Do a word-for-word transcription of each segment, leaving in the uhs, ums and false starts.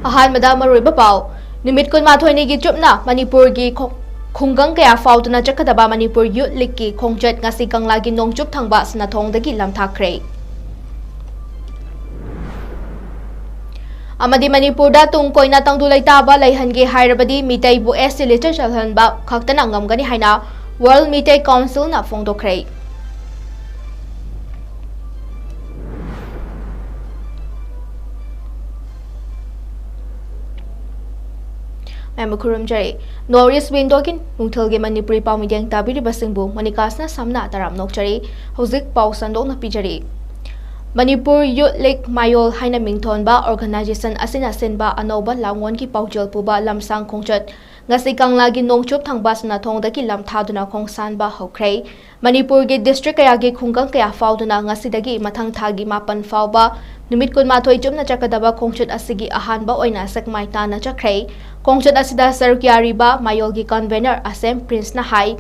ꯑꯍꯥꯟꯕꯗ ꯃꯔꯨꯑꯣꯏꯕ ꯄꯥꯎ꯫ ꯅꯨꯃꯤꯠ ꯀꯨꯟꯃꯥꯊꯣꯏꯅꯤꯒꯤ ꯆꯨꯞꯅ ꯃꯅꯤꯄꯨꯔꯒꯤ ꯈꯣ-, ꯈꯨꯡꯒꯪ ꯀꯌꯥ ꯐꯥꯎꯗꯨꯅ ꯆꯠꯀꯗꯕ ꯃꯅꯤꯄꯨꯔ ꯌꯨꯠ ꯂꯤꯒꯀꯤ ꯈꯣꯡꯆꯠ ꯉꯁꯤ ꯀꯪꯂꯥꯒꯤ ꯅꯣꯡꯆꯨꯞ ꯊꯪꯕ ꯁꯤꯟꯅꯊꯣꯡꯗꯒꯤ ꯂꯝꯊꯥꯈ꯭ꯔꯦ꯫ ꯑꯃꯗꯤ ꯃꯅꯤꯄꯨꯔꯗ ꯇꯨꯡ ꯀꯣꯏꯅ ꯇꯪꯗꯨ ꯂꯩꯇꯥꯕ ꯂꯩꯍꯟꯒꯦ ꯍꯥꯏꯔꯕꯗꯤ ꯃꯤꯇꯩꯕꯨ S T list ꯆꯜꯍꯟꯕ ꯈꯛꯇꯅ ꯉꯝꯒꯅꯤ ꯍꯥꯏꯅ World Meitei Councilꯅ ꯐꯣꯡꯗꯣꯛꯈ꯭ꯔꯦ꯫ ꯃꯌꯥꯝꯕꯨ ꯈꯨꯔꯨꯝꯖꯔꯤ꯫ North East Windowꯒꯤ ꯅꯨꯡꯊꯤꯜꯒꯤ ꯃꯅꯤꯄꯨꯔꯤ ꯄꯥꯎ ꯃꯤꯠꯌꯦꯡ ꯇꯥꯕꯤꯔꯤꯕꯁꯤꯡꯕꯨ ꯃꯣꯅꯤꯀꯥꯁꯅ ꯁꯝꯅ ꯇꯔꯥꯝꯅ ꯑꯣꯛꯆꯔꯤ꯫ ꯍꯧꯖꯤꯛ ꯄꯥꯎ ꯁꯟꯗꯣꯛꯅ ꯄꯤꯖꯔꯤ꯫ ꯃꯅꯤꯄꯨꯔ ꯌꯨꯠ ꯂꯤꯒ ꯃꯌꯣꯜ ꯍꯥꯏꯅ ꯃꯤꯡꯊꯣꯟꯕ organization ꯑꯁꯤꯅ ꯁꯤꯟꯕ ꯑꯅꯧꯕ ꯂꯥꯡꯑꯣꯟꯒꯤ ꯄꯥꯎꯖꯦꯜ ꯄꯨꯕ ꯂꯝꯁꯥꯡ ꯈꯣꯡꯆꯠ ꯉꯁꯤ ꯀꯪꯂꯥꯒꯤ ꯅꯣꯡꯆꯨꯞ ꯊꯪꯕ ꯁꯤꯟꯅꯊꯣꯡꯗꯒꯤ ꯂꯝꯊꯥꯗꯨꯅ ꯈꯣꯡꯁꯥꯟꯕ ꯍꯧꯈ꯭ꯔꯦ꯫ ꯃꯅꯤꯄꯨꯔꯒꯤ district ꯀꯌꯥꯒꯤ ꯈꯨꯡꯒꯪ ꯀꯌꯥ ꯐꯥꯎꯗꯨꯅ ꯉꯁꯤꯗꯒꯤ ꯃꯊꯪ ꯊꯥꯒꯤ ꯃꯥꯄꯟ ꯐꯥꯎꯕ ꯅꯨꯃꯤꯠ ꯀꯨꯟꯃꯥꯊꯣꯏ ꯆꯨꯞꯅ ꯆꯠꯀꯗꯕ ꯈꯣꯡꯆꯠ ꯑꯁꯤꯒꯤ ꯑꯍꯥꯟꯕ ꯑꯣꯏꯅ ꯁꯦꯛꯃꯥꯏ ꯇꯥꯟꯅ ꯆꯠꯈ꯭ꯔꯦ꯫ ꯈꯣꯡꯆꯠ ꯑꯁꯤꯗ ꯁꯔꯨꯛ ꯌꯥꯔꯤꯕ ꯃꯌꯣꯜꯒꯤ convener ꯑꯁꯦꯝ ꯄ꯭ꯔꯤꯟꯁꯅ ꯍꯥꯏ,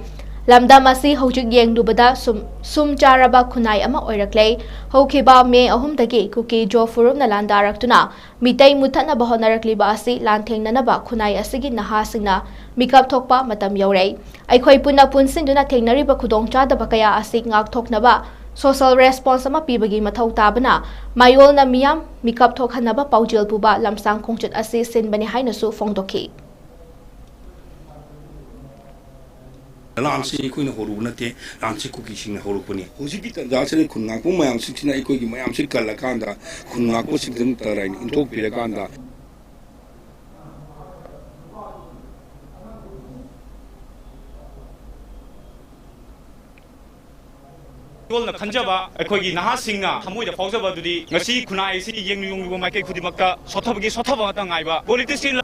ꯂꯝꯗꯝ ꯑꯁꯤ ꯍꯧꯖꯤꯛ ꯌꯦꯡꯂꯨꯕꯗ ꯁꯨꯝ, ꯁꯨꯝ ꯆꯥꯔꯕ ꯈꯨꯟꯅꯥꯏ ꯑꯃ ꯑꯣꯏꯔꯛꯂꯦ꯫ ꯍꯧꯈꯤꯕ ꯃꯦ ꯑꯍꯨꯝꯗꯒꯤ ꯀꯨꯀꯤ ꯖꯣ ꯐꯨꯔꯨꯞꯅ ꯂꯥꯟꯗꯥꯔꯛꯇꯨꯅ ꯃꯤꯇꯩ ꯃꯨꯠꯊꯠꯅꯕ ꯍꯣꯠꯅꯔꯛꯂꯤꯕ ꯑꯁꯤ ꯂꯥꯟꯊꯦꯡꯅꯅꯕ ꯈꯨꯟꯅꯥꯏ ꯑꯁꯤꯒꯤ ꯅꯍꯥꯁꯤꯡꯅ ꯃꯤꯀꯞ ꯊꯣꯛꯄ ꯃꯇꯝ ꯌꯧꯔꯦ꯫ ꯑꯩꯈꯣꯏ ꯄꯨꯟꯅ ꯄꯨꯟꯁꯤꯟꯗꯨꯅ ꯊꯦꯡꯅꯔꯤꯕ ꯈꯨꯗꯣꯡꯆꯥꯗꯕ ꯀꯌꯥ ꯑꯁꯤ ꯉꯥꯛꯊꯣꯛꯅꯕ social response ꯑꯃ ꯄꯤꯕꯒꯤ ꯃꯊꯧ ꯇꯥꯕꯅ ꯃꯌꯣꯜꯅ ꯃꯤꯌꯥꯝ ꯃꯤꯀꯞ ꯊꯣꯛꯍꯟꯅꯕ ꯄꯥꯎꯖꯦꯜ ꯄꯨꯕ ꯂꯝꯁꯥꯡ ꯈꯣꯡꯆꯠ ꯑꯁꯤ ꯁꯤꯟꯕꯅꯤ ꯍꯥꯏꯅꯁꯨ ꯐꯣꯡꯗꯣꯛꯈꯤ꯫ ꯂꯥꯟꯁꯤ ꯑꯩꯈꯣꯏꯅ ꯍꯧꯔꯨꯕ ꯅꯠꯇꯦ, ꯂꯥꯟꯁꯤ ꯀꯨꯀꯤꯁꯤꯡꯅ ꯍꯧꯔꯛꯄꯅꯤ꯫ ꯍꯧꯖꯤꯛꯀꯤ ꯇꯥꯟꯖꯥꯁꯤꯗ ꯈꯨꯟ ꯉꯥꯛꯄ ꯃꯌꯥꯝꯁꯤꯡꯁꯤꯅ ꯑꯩꯈꯣꯏꯒꯤ ꯃꯌꯥꯝꯁꯤ ꯀꯜꯂꯀꯥꯟꯗ, ꯈꯨꯟ ꯉꯥꯛꯄꯁꯤꯡꯁꯤꯗꯃꯛꯇ ꯂꯥꯏꯅ ꯏꯟꯊꯣꯛꯄꯤꯔꯀꯥꯟꯗ, ꯌꯣꯜꯅ ꯈꯟꯖꯕ ꯑꯩꯈꯣꯏꯒꯤ ꯅꯍꯥꯁꯤꯡꯅ ꯊꯃꯣꯏꯗ ꯐꯥꯎꯖꯕ ꯑꯗꯨꯗꯤ ꯉꯁꯤ ꯈꯨꯟꯅꯥꯏ ꯑꯁꯤ ꯌꯦꯡꯂꯨ ꯌꯦꯡꯂꯨꯕ ꯃꯥꯏꯀꯩ ꯈꯨꯗꯤꯡꯃꯛꯇ ꯁꯣꯠꯊꯕꯒꯤ ꯁꯣꯠꯊꯕ ꯉꯥꯛꯇ ꯉꯥꯏꯕ꯫ Politician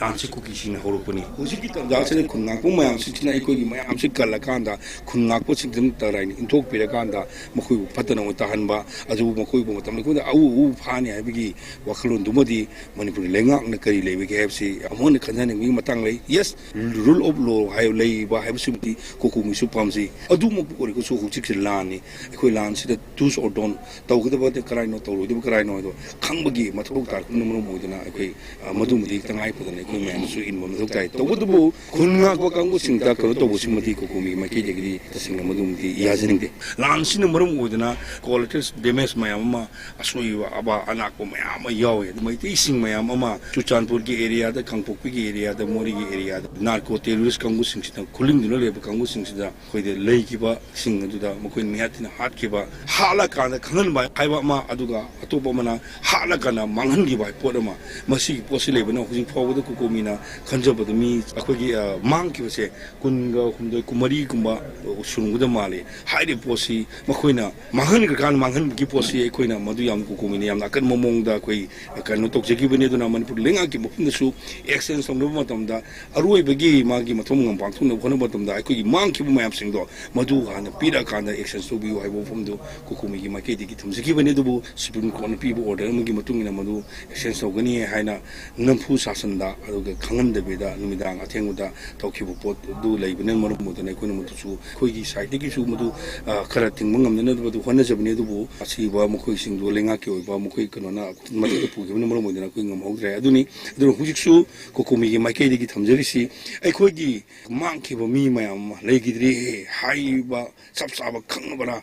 ꯂꯥꯟꯁꯤ ꯀꯨꯀꯤꯁꯤꯡꯅ ꯍꯧꯔꯛꯄꯅꯤ꯫ ꯍꯧꯖꯤꯛꯀꯤ ꯇꯥꯟꯖꯥꯁꯤꯗ ꯈꯨꯟ ꯉꯥꯛꯄ ꯃꯌꯥꯝꯁꯤꯡꯁꯤꯅ ꯑꯩꯈꯣꯏꯒꯤ ꯃꯌꯥꯝꯁꯤ ꯀꯜꯂꯀꯥꯟꯗ, ꯈꯨꯟ ꯉꯥꯛꯄꯁꯤꯡꯁꯤꯅ ꯇꯔꯥꯏꯅ ꯏꯟꯊꯣꯛꯄꯤꯔꯀꯥꯟꯗ, ꯃꯈꯣꯏꯕꯨ ꯐꯠꯇꯅ ꯑꯣꯏ ꯇꯥꯍꯟꯕ, ꯑꯗꯨꯕꯨ ꯃꯈꯣꯏꯕꯨ ꯃꯇꯝ ꯑꯩꯈꯣꯏꯗ ꯑꯎ ꯑꯎ ꯐꯥꯅꯤ ꯍꯥꯏꯕꯒꯤ ꯋꯥꯈꯜꯂꯣꯟꯗꯨꯃꯗꯤ ꯃꯅꯤꯄꯨꯔꯒꯤ ꯂꯩꯉꯥꯛꯅ ꯀꯔꯤ ꯂꯩꯕꯒꯦ ꯍꯥꯏꯕꯁꯤ ꯑꯃꯨꯛ ꯍꯟꯅ ꯈꯟꯊꯅꯤꯡꯕꯒꯤ ꯃꯇꯥꯡ ꯂꯩ꯫ Yes, rule of law ꯍꯥꯏꯕ ꯂꯩꯔꯤꯕ ꯍꯥꯏꯕꯁꯤꯃꯗꯤ ꯀꯣꯀꯣꯃꯤꯁꯨ ꯄꯥꯝꯖꯩ꯫ ꯑꯗꯨꯃꯛꯄꯨ ꯑꯣꯏꯔꯒꯁꯨ ꯍꯧꯖꯤꯛꯁꯦ ꯂꯥꯟꯅꯤ꯫ ꯑꯩꯈꯣꯏ ꯂꯥꯟꯁꯤꯗ do's or don't, ꯇꯧꯒꯗꯕ ꯀꯔꯥꯏꯅꯣ, ꯇꯧꯔꯣꯏꯗꯕ ꯀꯔꯥꯏꯅꯣ ꯍꯥꯏꯗꯣ ꯈꯪꯕꯒꯤ ꯃꯊꯧ ꯇꯥꯔꯛꯄꯅ ꯃꯔꯝ ꯑꯣꯏꯗꯨꯅ ꯑꯩꯈꯣꯏ, ꯑ, ꯃꯗꯨꯃꯗꯤ ꯇꯉꯥꯏ ꯐꯗꯅ ꯑꯩꯈꯣꯏ ꯃꯌꯥꯝꯅꯁꯨ ꯏꯟꯕ ꯃꯊꯧ ꯇꯥꯏ꯫ ꯇꯧꯕꯇꯕꯨ ꯈꯨꯟ ꯉꯥꯛꯄ ꯀꯥꯡꯕꯨꯁꯤꯡꯗ ꯀꯩꯅꯣ ꯇꯧꯕꯁꯤꯃꯗꯤ ꯀꯣꯀꯣꯃꯤꯒꯤ ꯃꯥꯏꯀꯩꯗꯒꯤꯗꯤ ꯇꯁꯦꯡꯅ ꯃꯗꯨꯃꯗꯤ ꯌꯥꯖꯅꯤꯡꯗꯦ꯫ ꯂꯥꯟꯁꯤꯅ ꯃꯔꯝ ꯑꯣꯏꯗꯨꯅ collateral damage ꯃꯌꯥꯝ ꯑꯃ, ꯑꯁꯣꯏꯕ ꯑꯕꯥ ꯑꯅꯥꯛꯄ ꯃꯌꯥꯝ ꯑꯃ ꯌꯥꯎꯋꯦ꯫ ꯑꯗꯨ ꯃꯩꯇꯩꯁꯤꯡ ꯃꯌꯥꯝ ꯑꯃ ꯆꯨꯔꯆꯥꯟꯄꯨꯔꯒꯤ area ꯗ, ꯀꯥꯡꯄꯣꯛꯄꯤꯒꯤ area ꯗ, ꯃꯣꯔꯦꯒꯤ area ꯗ narco terrorist ꯀꯥꯡꯕꯨꯁꯤꯡꯁꯤꯅ ꯈꯨꯂꯤꯡꯗꯨꯅ ꯂꯩꯕ ꯀꯥꯡꯕꯨꯁꯤꯡꯁꯤꯗ ꯑꯩꯈꯣꯏꯗ ꯂꯩꯈꯤꯕꯁꯤꯡ ꯑꯗꯨꯗ ꯃꯈꯣꯏꯅ ꯃꯤꯍꯥꯠ ꯊꯤꯅ ꯍꯥꯠꯈꯤꯕ, ꯍꯥꯠꯂꯀꯥꯟꯗ ꯈꯪꯍꯟꯕ ꯍꯥꯏꯕ ꯑꯃ, ꯑꯗꯨꯒ ꯑꯇꯣꯞꯄ ꯑꯃꯅ ꯍꯥꯠꯂꯀꯥꯟꯗ ꯃꯥꯡꯍꯟꯈꯤꯕ ꯍꯥꯏꯕ ꯄꯣꯠ ꯑꯃ, ꯃꯁꯤꯒꯤ ꯄꯣꯠꯁꯤ ꯂꯩꯕꯅ ꯍꯧꯖꯤꯛ ꯐꯥꯎꯕꯗ ꯀꯣꯀꯣꯃꯤꯅ ꯈꯟꯖꯕꯗ ꯃꯤ ꯑꯩꯈꯣꯏꯒꯤ, ꯑ, ꯃꯥꯡꯈꯤꯕꯁꯦ ꯀꯨꯟꯒ ꯍꯨꯝꯗꯣꯏ, ꯀꯨꯟꯃꯔꯤꯒꯨꯝꯕ ꯁꯨꯔꯝꯒꯗꯕ ꯃꯥꯜꯂꯤ꯫ ꯍꯥꯏꯔꯤꯕ ꯄꯣꯠꯁꯤ ꯃꯈꯣꯏꯅ ꯃꯥꯡꯍꯟꯈ꯭ꯔꯀꯥꯟꯗ ꯃꯥꯡꯍꯟꯕꯒꯤ ꯄꯣꯠꯁꯤ ꯑꯩꯈꯣꯏꯅ ꯃꯗꯨ ꯌꯥꯝ ꯀꯣꯀꯣꯃꯤꯅ ꯌꯥꯝꯅ ꯑꯀꯟꯕ ꯃꯑꯣꯡꯗ ꯑꯩꯈꯣꯏ ꯀꯩꯅꯣ ꯇꯧꯖꯈꯤꯕꯅꯤ꯫ ꯑꯗꯨꯅ ꯃꯅꯤꯄꯨꯔ ꯂꯩꯉꯥꯛꯀꯤ ꯃꯐꯝꯗꯁꯨ action ꯇꯧꯅꯕ ꯃꯇꯝꯗ ꯑꯔꯣꯏꯕꯒꯤ ꯃꯥꯒꯤ ꯃꯊꯧ ꯃꯉꯝ ꯄꯥꯡꯊꯣꯛꯅꯕ ꯍꯣꯠꯅꯕ ꯃꯇꯝꯗ ꯑꯩꯈꯣꯏꯒꯤ ꯃꯥꯡꯈꯤꯕ ꯃꯌꯥꯝꯁꯤꯡꯗꯣ ꯃꯗꯨ ꯍꯥꯟꯅ ꯄꯤꯔꯛꯑꯀꯥꯟꯗ action ꯇꯧꯕꯤꯌꯨ ꯍꯥꯏꯕ ꯋꯥꯐꯝꯗꯨ ꯀꯣꯀꯣꯃꯤꯒꯤ ꯃꯥꯏꯀꯩꯗꯒꯤ ꯊꯝꯖꯈꯤꯕꯅꯤ꯫ ꯑꯗꯨꯕꯨ Supreme Court ꯅ ꯄꯤꯕ order ꯑꯃꯒꯤ ꯃꯇꯨꯡ ꯏꯟꯅ ꯃꯗꯨ action ꯇꯧꯒꯅꯤ ꯍꯥꯏꯅ ꯅꯝꯐꯨ ꯁꯥꯁꯟꯗ, ꯑꯗꯨꯒ ꯈꯪꯍꯟꯗꯕꯤꯗ ꯅꯨꯃꯤꯗꯥꯡ ꯑꯊꯦꯡꯕꯗ ꯇꯧꯈꯤꯕ ꯄꯣꯠ ꯑꯗꯨ ꯂꯩꯕꯅ ꯃꯔꯝ ꯑꯣꯏꯗꯨꯅ ꯑꯩꯈꯣꯏꯅ ꯃꯗꯨꯁꯨ ꯑꯩꯈꯣꯏꯒꯤ side ꯇꯒꯤꯁꯨ ꯃꯗꯨ, ꯑ, ꯈꯔ ꯊꯤꯡꯕ ꯉꯝꯅꯅꯕ ꯑꯗꯨ ꯍꯣꯠꯅꯖꯕꯅꯤ꯫ ꯑꯗꯨꯕꯨ ꯑꯁꯤꯕ ꯃꯈꯣꯏꯁꯤꯡꯗꯨ ꯂꯩꯉꯥꯛꯀꯤ ꯑꯣꯏꯕ ꯃꯈꯣꯏ ꯀꯩꯅꯣꯅ ꯃꯊꯛꯇ ꯄꯨꯈꯤꯕꯅ ꯃꯔꯝ ꯑꯣꯏꯗꯨꯅ ꯑꯩꯈꯣꯏ ꯉꯝꯍꯧꯗ꯭ꯔꯦ꯫ ꯑꯗꯨꯅꯤ, ꯑꯗꯨꯅ ꯍꯧꯖꯤꯛꯁꯨ ꯀꯣꯀꯣꯃꯤꯒꯤ ꯃꯥꯏꯀꯩꯗꯒꯤ ꯊꯝꯖꯔꯤꯁꯤ, ꯑꯩꯈꯣꯏꯒꯤ ꯃꯥꯡꯈꯤꯕ ꯃꯤ ꯃꯌꯥꯝ ꯑꯃ ꯂꯩꯈꯤꯗ꯭ꯔꯦ ꯍꯥꯏꯔꯤꯕ ꯆꯞ ꯆꯥꯕ ꯈꯪꯅꯕ꯭ꯔꯥ,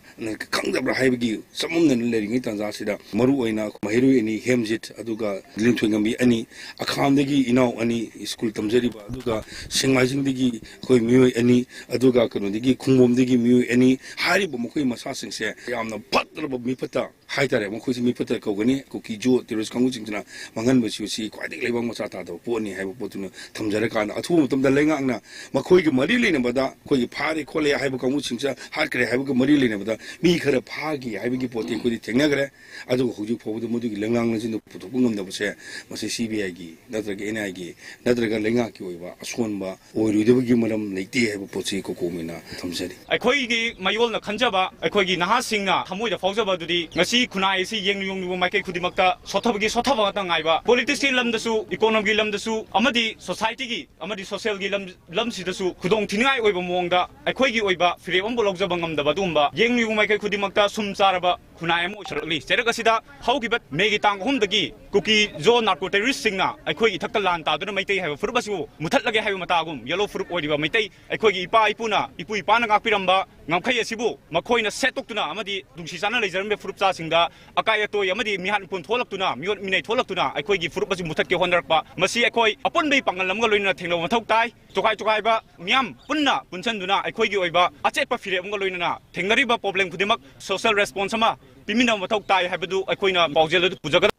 ꯈꯪꯗꯕ꯭ꯔꯥ ꯍꯥꯏꯕꯒꯤ ꯆꯃꯝꯅꯅ ꯂꯩꯔꯤꯉꯩ ꯇꯥꯟꯖꯥꯁꯤꯗ, ꯃꯔꯨ ꯑꯣꯏꯅ ꯃꯍꯩꯔꯣꯏ ꯑꯅꯤ, ꯍꯦꯝꯖꯤꯠ ꯑꯗꯨꯒ ꯂꯤꯟꯊꯣꯏꯉꯝꯕꯤ ꯑꯅꯤ, ꯑꯈꯥꯝꯗꯒꯤ ꯏꯅꯥꯎ ꯑꯅꯤ ꯁ꯭ꯀꯨꯜ ꯇꯝꯖꯔꯤꯕ, ꯑꯗꯨꯒ ꯁꯦꯡꯃꯥꯏꯖꯤꯡꯗꯒꯤ ꯑꯩꯈꯣꯏ ꯃꯤꯑꯣꯏ ꯑꯅꯤ, ꯑꯗꯨꯒ ꯀꯩꯅꯣꯗꯒꯤ ꯈꯣꯡꯕꯣꯝꯗꯒꯤ ꯃꯤꯑꯣꯏ ꯑꯅꯤ, ꯍꯥꯏꯔꯤꯕ ꯃꯈꯣꯏ ꯃꯁꯥꯁꯤꯡꯁꯦ ꯌꯥꯝꯅ ꯐꯠꯇ꯭ꯔꯕ ꯃꯤꯐꯠꯇ ꯍꯥꯏꯇꯥꯔꯦ, ꯃꯈꯣꯏꯁꯤ ꯃꯤꯐꯠꯇ ꯀꯧꯒꯅꯤ꯫ ꯀꯨꯀꯤ ꯖꯣ ꯇꯦꯔꯣꯔꯤꯁ ꯀꯥꯡꯕꯨꯁꯤꯡꯁꯤꯅ ꯃꯥꯡꯍꯟꯕꯁꯤ ꯁꯤ ꯈ꯭ꯋꯥꯏꯗꯒꯤ ꯂꯩꯕꯥꯛ ꯃꯆꯥ ꯇꯥꯗꯕ ꯄꯣꯠꯅꯤ ꯍꯥꯏꯕ ꯄꯣꯠꯇꯨꯅ ꯊꯝꯖꯔꯀꯥꯟꯗ, ꯑꯊꯨꯕ ꯃꯇꯝꯗ ꯂꯩꯉꯥꯛꯅ ꯃꯈꯣꯏꯒꯤ ꯃꯔꯤ ꯂꯩꯅꯕꯗ, ꯑꯩꯈꯣꯏꯒꯤ ꯐꯥꯔꯦ ꯈꯣꯠꯂꯦ ꯍꯥꯏꯕ ꯀꯥꯡꯕꯨꯁꯤꯡꯁꯦ, ꯍꯥꯠꯈ꯭ꯔꯦ ꯍꯥꯏꯕꯒ ꯃꯔꯤ ꯂꯩꯅꯕꯗ ꯃꯤ ꯈꯔ ꯐꯥꯈꯤ ꯍꯥꯏꯕꯒꯤ ꯄꯣꯠꯇꯤ ꯑꯩꯈꯣꯏꯗꯤ ꯊꯦꯡꯅꯈ꯭ꯔꯦ꯫ ꯑꯗꯨꯒ ꯍꯧꯖꯤꯛ ꯐꯥꯎꯕꯗ ꯃꯗꯨꯒꯤ ꯂꯪꯂꯥꯡ ꯂꯪꯁꯤꯟꯗꯨ ꯄꯨꯊꯣꯛꯄ ꯉꯝꯗꯕꯁꯦ, ꯃꯁꯤ ꯁꯤ ꯕꯤ ꯑꯥꯏꯒꯤ ꯅꯠꯇ꯭ꯔꯒ ꯑꯦꯟ ꯑꯥꯏꯒꯤ ꯅꯠꯇ꯭ꯔꯒ ꯂꯩꯉꯥꯛꯀꯤ ꯑꯣꯏꯕ ꯑꯁꯣꯟꯕ ꯑꯣꯏꯔꯣꯏꯗꯕꯒꯤ ꯃꯔꯝ ꯂꯩꯇꯦ ꯍꯥꯏꯕ ꯄꯣꯠꯁꯤ ꯀꯣꯀꯣꯃꯤꯅ ꯊꯝꯖꯔꯤ꯫ ꯑꯩꯈꯣꯏꯒꯤ ꯃꯌꯣꯜꯅ ꯈꯟꯖꯕ, ꯑꯩꯈꯣꯏꯒꯤ ꯅꯍꯥꯁꯤꯡꯅ ꯊꯃꯣꯏꯗ ꯐꯥꯎꯖꯕ ꯑꯗꯨꯗꯤ, ꯉꯁꯤ ꯈꯨꯟꯅꯥꯏ ꯑꯁꯤ ꯌꯦꯡꯂꯨ ꯌꯦꯡꯂꯨꯕ ꯃꯥꯏꯀꯩ ꯈꯨꯗꯤꯡꯃꯛꯇ ꯁꯣꯠꯊꯕꯒꯤ ꯁꯣꯠꯊꯕ ꯉꯥꯛꯇ ꯉꯥꯏꯕ, ꯄꯣꯂꯤꯇꯤꯛꯁꯀꯤ ꯂꯝꯗꯁꯨ, ꯏꯀꯣꯅꯣꯃꯤꯒꯤ ꯂꯝꯗꯁꯨ ꯑꯃꯗꯤ ꯁꯣꯁꯥꯏꯇꯤꯒꯤ ꯑꯃꯗꯤ ꯁꯣꯁꯤꯌꯦꯜꯒꯤ ꯂꯝ, ꯂꯝꯁꯤꯗꯁꯨ ꯈꯨꯗꯣꯡ ꯊꯤꯅꯤꯡꯉꯥꯏ ꯑꯣꯏꯕ ꯃꯑꯣꯡꯗ ꯑꯩꯈꯣꯏꯒꯤ ꯑꯣꯏꯕ ꯐꯤꯔꯦꯞ ꯑꯃꯕꯨ ꯂꯧꯖꯕ ꯉꯝꯗꯕ ꯑꯗꯨꯒꯨꯝꯕ ꯌꯦꯡꯂꯨ ꯌꯦꯡꯂꯨꯕ ꯃꯥꯏꯀꯩ ꯈꯨꯗꯤꯡꯃꯛꯇ ꯁꯨꯝ ꯆꯥꯔꯕ ꯈꯨꯟꯅꯥꯏ ꯑꯃ ꯑꯣꯏꯁꯜꯂꯛꯂꯤ꯫ ꯆꯩꯔꯛ ꯑꯁꯤꯗ ꯍꯧꯈꯤꯕ ꯃꯦꯒꯤ ꯇꯥꯡ ꯑꯍꯨꯝꯗꯒꯤ ꯀꯨꯀꯤ ꯖꯣ ꯅꯥꯔꯀꯣ ꯇꯦꯔꯣꯔꯤꯁꯁꯤꯡꯅ ꯑꯩꯈꯣꯏꯒꯤ ꯏꯊꯛꯇ ꯂꯥꯟ ꯇꯥꯗꯨꯅ ꯃꯩꯇꯩ ꯍꯥꯏꯕ ꯐꯨꯔꯨꯞ ꯑꯁꯤꯕꯨ ꯃꯨꯊꯠꯂꯒꯦ ꯍꯥꯏꯕ ꯃꯇꯥꯒꯨꯝ, ꯌꯦꯂꯣ ꯐꯨꯔꯨꯞ ꯑꯣꯏꯔꯤꯕ ꯃꯩꯇꯩ, ꯑꯩꯈꯣꯏꯒꯤ ꯏꯄꯥ ꯏꯄꯨꯅ, ꯏꯄꯨ ꯏꯄꯥꯅ ꯉꯥꯛꯄꯤꯔꯝꯕ ꯉꯝꯈꯩ ꯑꯁꯤꯕꯨ ꯃꯈꯣꯏꯅ ꯁꯦꯠꯇꯣꯛꯇꯨꯅ ꯑꯃꯗꯤ ꯅꯨꯡꯁꯤ ꯆꯥꯟꯅ ꯂꯩꯖꯔꯝꯕ ꯐꯨꯔꯨꯞꯆꯥꯁꯤꯡꯗ ꯑꯀꯥꯏ ꯑꯇꯣꯏ ꯑꯃꯗꯤ ꯃꯤꯍꯥꯠ ꯃꯤꯄꯨꯟ ꯊꯣꯛꯂꯛꯇꯨꯅ, ꯃꯤꯑꯣꯠ ꯃꯤꯅꯩ ꯊꯣꯛꯂꯛꯇꯨꯅ ꯑꯩꯈꯣꯏꯒꯤ ꯐꯨꯔꯨꯞ ꯑꯁꯤ ꯃꯨꯊꯠꯀꯦ ꯍꯣꯠꯅꯔꯛꯄ, ꯃꯁꯤ ꯑꯩꯈꯣꯏ ꯑꯄꯨꯟꯕꯒꯤ ꯄꯥꯡꯒꯜ ꯑꯃꯒ ꯂꯣꯏꯅꯅ ꯊꯦꯡꯅꯕ ꯃꯊꯧ ꯇꯥꯏ꯫ ꯇꯣꯈꯥꯏ ꯇꯣꯈꯥꯏꯕ ꯃꯤꯌꯥꯝ ꯄꯨꯟꯅ ꯄꯨꯟꯁꯤꯟꯗꯨꯅ ꯑꯩꯈꯣꯏꯒꯤ ꯑꯣꯏꯕ ꯑꯆꯦꯠꯄ ꯐꯤꯔꯦꯞ ꯑꯃꯒ ꯂꯣꯏꯅꯅ ꯊꯦꯡꯅꯔꯤꯕ ꯄ꯭ꯔꯣꯕ꯭ꯂꯦꯝ ꯈꯨꯗꯤꯡꯃꯛ ꯁꯣꯁꯤꯌꯦꯜ ꯔꯦꯁꯄꯣꯟꯁ ꯑꯃ ꯄꯤꯃꯤꯟꯅꯕ ꯃꯊꯧ ꯇꯥꯏ ꯍꯥꯏꯕꯗꯨ ꯑꯩꯈꯣꯏꯅ ꯄꯥꯎꯖꯦꯜ ꯑꯗꯨ ꯄꯨꯖꯒꯗꯕ꯫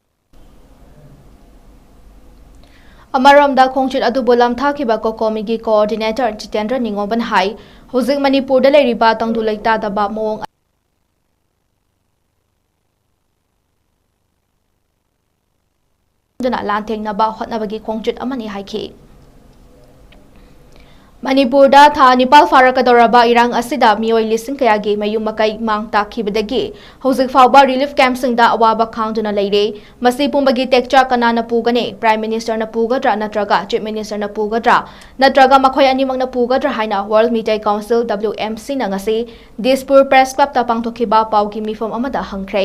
ꯑꯃꯔꯣꯝꯗ, ꯈꯣꯡꯆꯠ ꯑꯗꯨꯕꯨ ꯂꯝꯊꯥꯈꯤꯕ ꯀꯣꯀꯣꯃꯤꯒꯤ ꯀꯣꯑꯣꯔꯗꯤꯅꯦꯇꯔ ꯖꯤꯇꯦꯟꯗ꯭ꯔ ꯅꯤꯉꯣꯝꯕꯅ ꯍꯥꯏ, ꯍꯧꯖꯤꯛ ꯃꯅꯤꯄꯨꯔꯗ ꯂꯩꯔꯤꯕ ꯇꯪꯗꯨ ꯂꯩꯇꯥꯗꯕ ꯃꯑꯣꯡ ꯑꯗꯨꯅ ꯂꯥꯟꯊꯦꯡꯅꯕ ꯍꯣꯠꯅꯕꯒꯤ ꯈꯣꯡꯆꯠ ꯑꯃꯅꯤ ꯍꯥꯏꯈꯤ꯫ ꯃꯅꯤꯄꯨꯔꯗ ꯊꯥ ꯅꯤꯄꯥꯜ ꯐꯥꯔꯛꯀꯗꯧꯔꯕ ꯏꯔꯥꯡ ꯑꯁꯤꯗ ꯃꯤꯑꯣꯏ ꯂꯤꯁꯤꯡ ꯀꯌꯥꯒꯤ ꯃꯌꯨꯝ ꯃꯀꯩ ꯃꯥꯡ ꯇꯥꯛꯈꯤꯕꯗꯒꯤ ꯍꯧꯖꯤꯛ ꯐꯥꯎꯕ ꯔꯤꯂꯤꯐ ꯀꯦꯝꯞꯁꯤꯡꯗ ꯑꯋꯥꯕ ꯈꯥꯡꯗꯨꯅ ꯂꯩꯔꯦ꯫ ꯃꯁꯤ ꯄꯨꯝꯕꯒꯤ ꯇꯦꯛꯆꯥꯛ ꯀꯅꯥꯅ ꯄꯨꯒꯅꯤ? ꯄ꯭ꯔꯥꯏꯝ ꯃꯤꯅꯤꯁꯇꯔꯅ ꯄꯨꯒꯗ꯭ꯔꯥ ꯅꯠꯇ꯭ꯔꯒ ꯆꯤꯐ ꯃꯤꯅꯤꯁꯇꯔꯅ ꯄꯨꯒꯗ꯭ꯔꯥ ꯅꯠꯇ꯭ꯔꯒ ꯃꯈꯣꯏ ꯑꯅꯤꯃꯛꯅ ꯄꯨꯒꯗ꯭ꯔꯥ ꯍꯥꯏꯅ world Meitei council, W M ꯁꯤꯅ ꯉꯁꯤ ꯗꯤꯁꯄꯨꯔ ꯄ꯭ꯔꯦꯁ ꯀ꯭ꯂꯕꯇ ꯄꯥꯡꯊꯣꯛꯈꯤꯕ ꯄꯥꯎꯒꯤ ꯃꯤꯐꯝ ꯑꯃꯗ ꯍꯪꯈ꯭ꯔꯦ꯫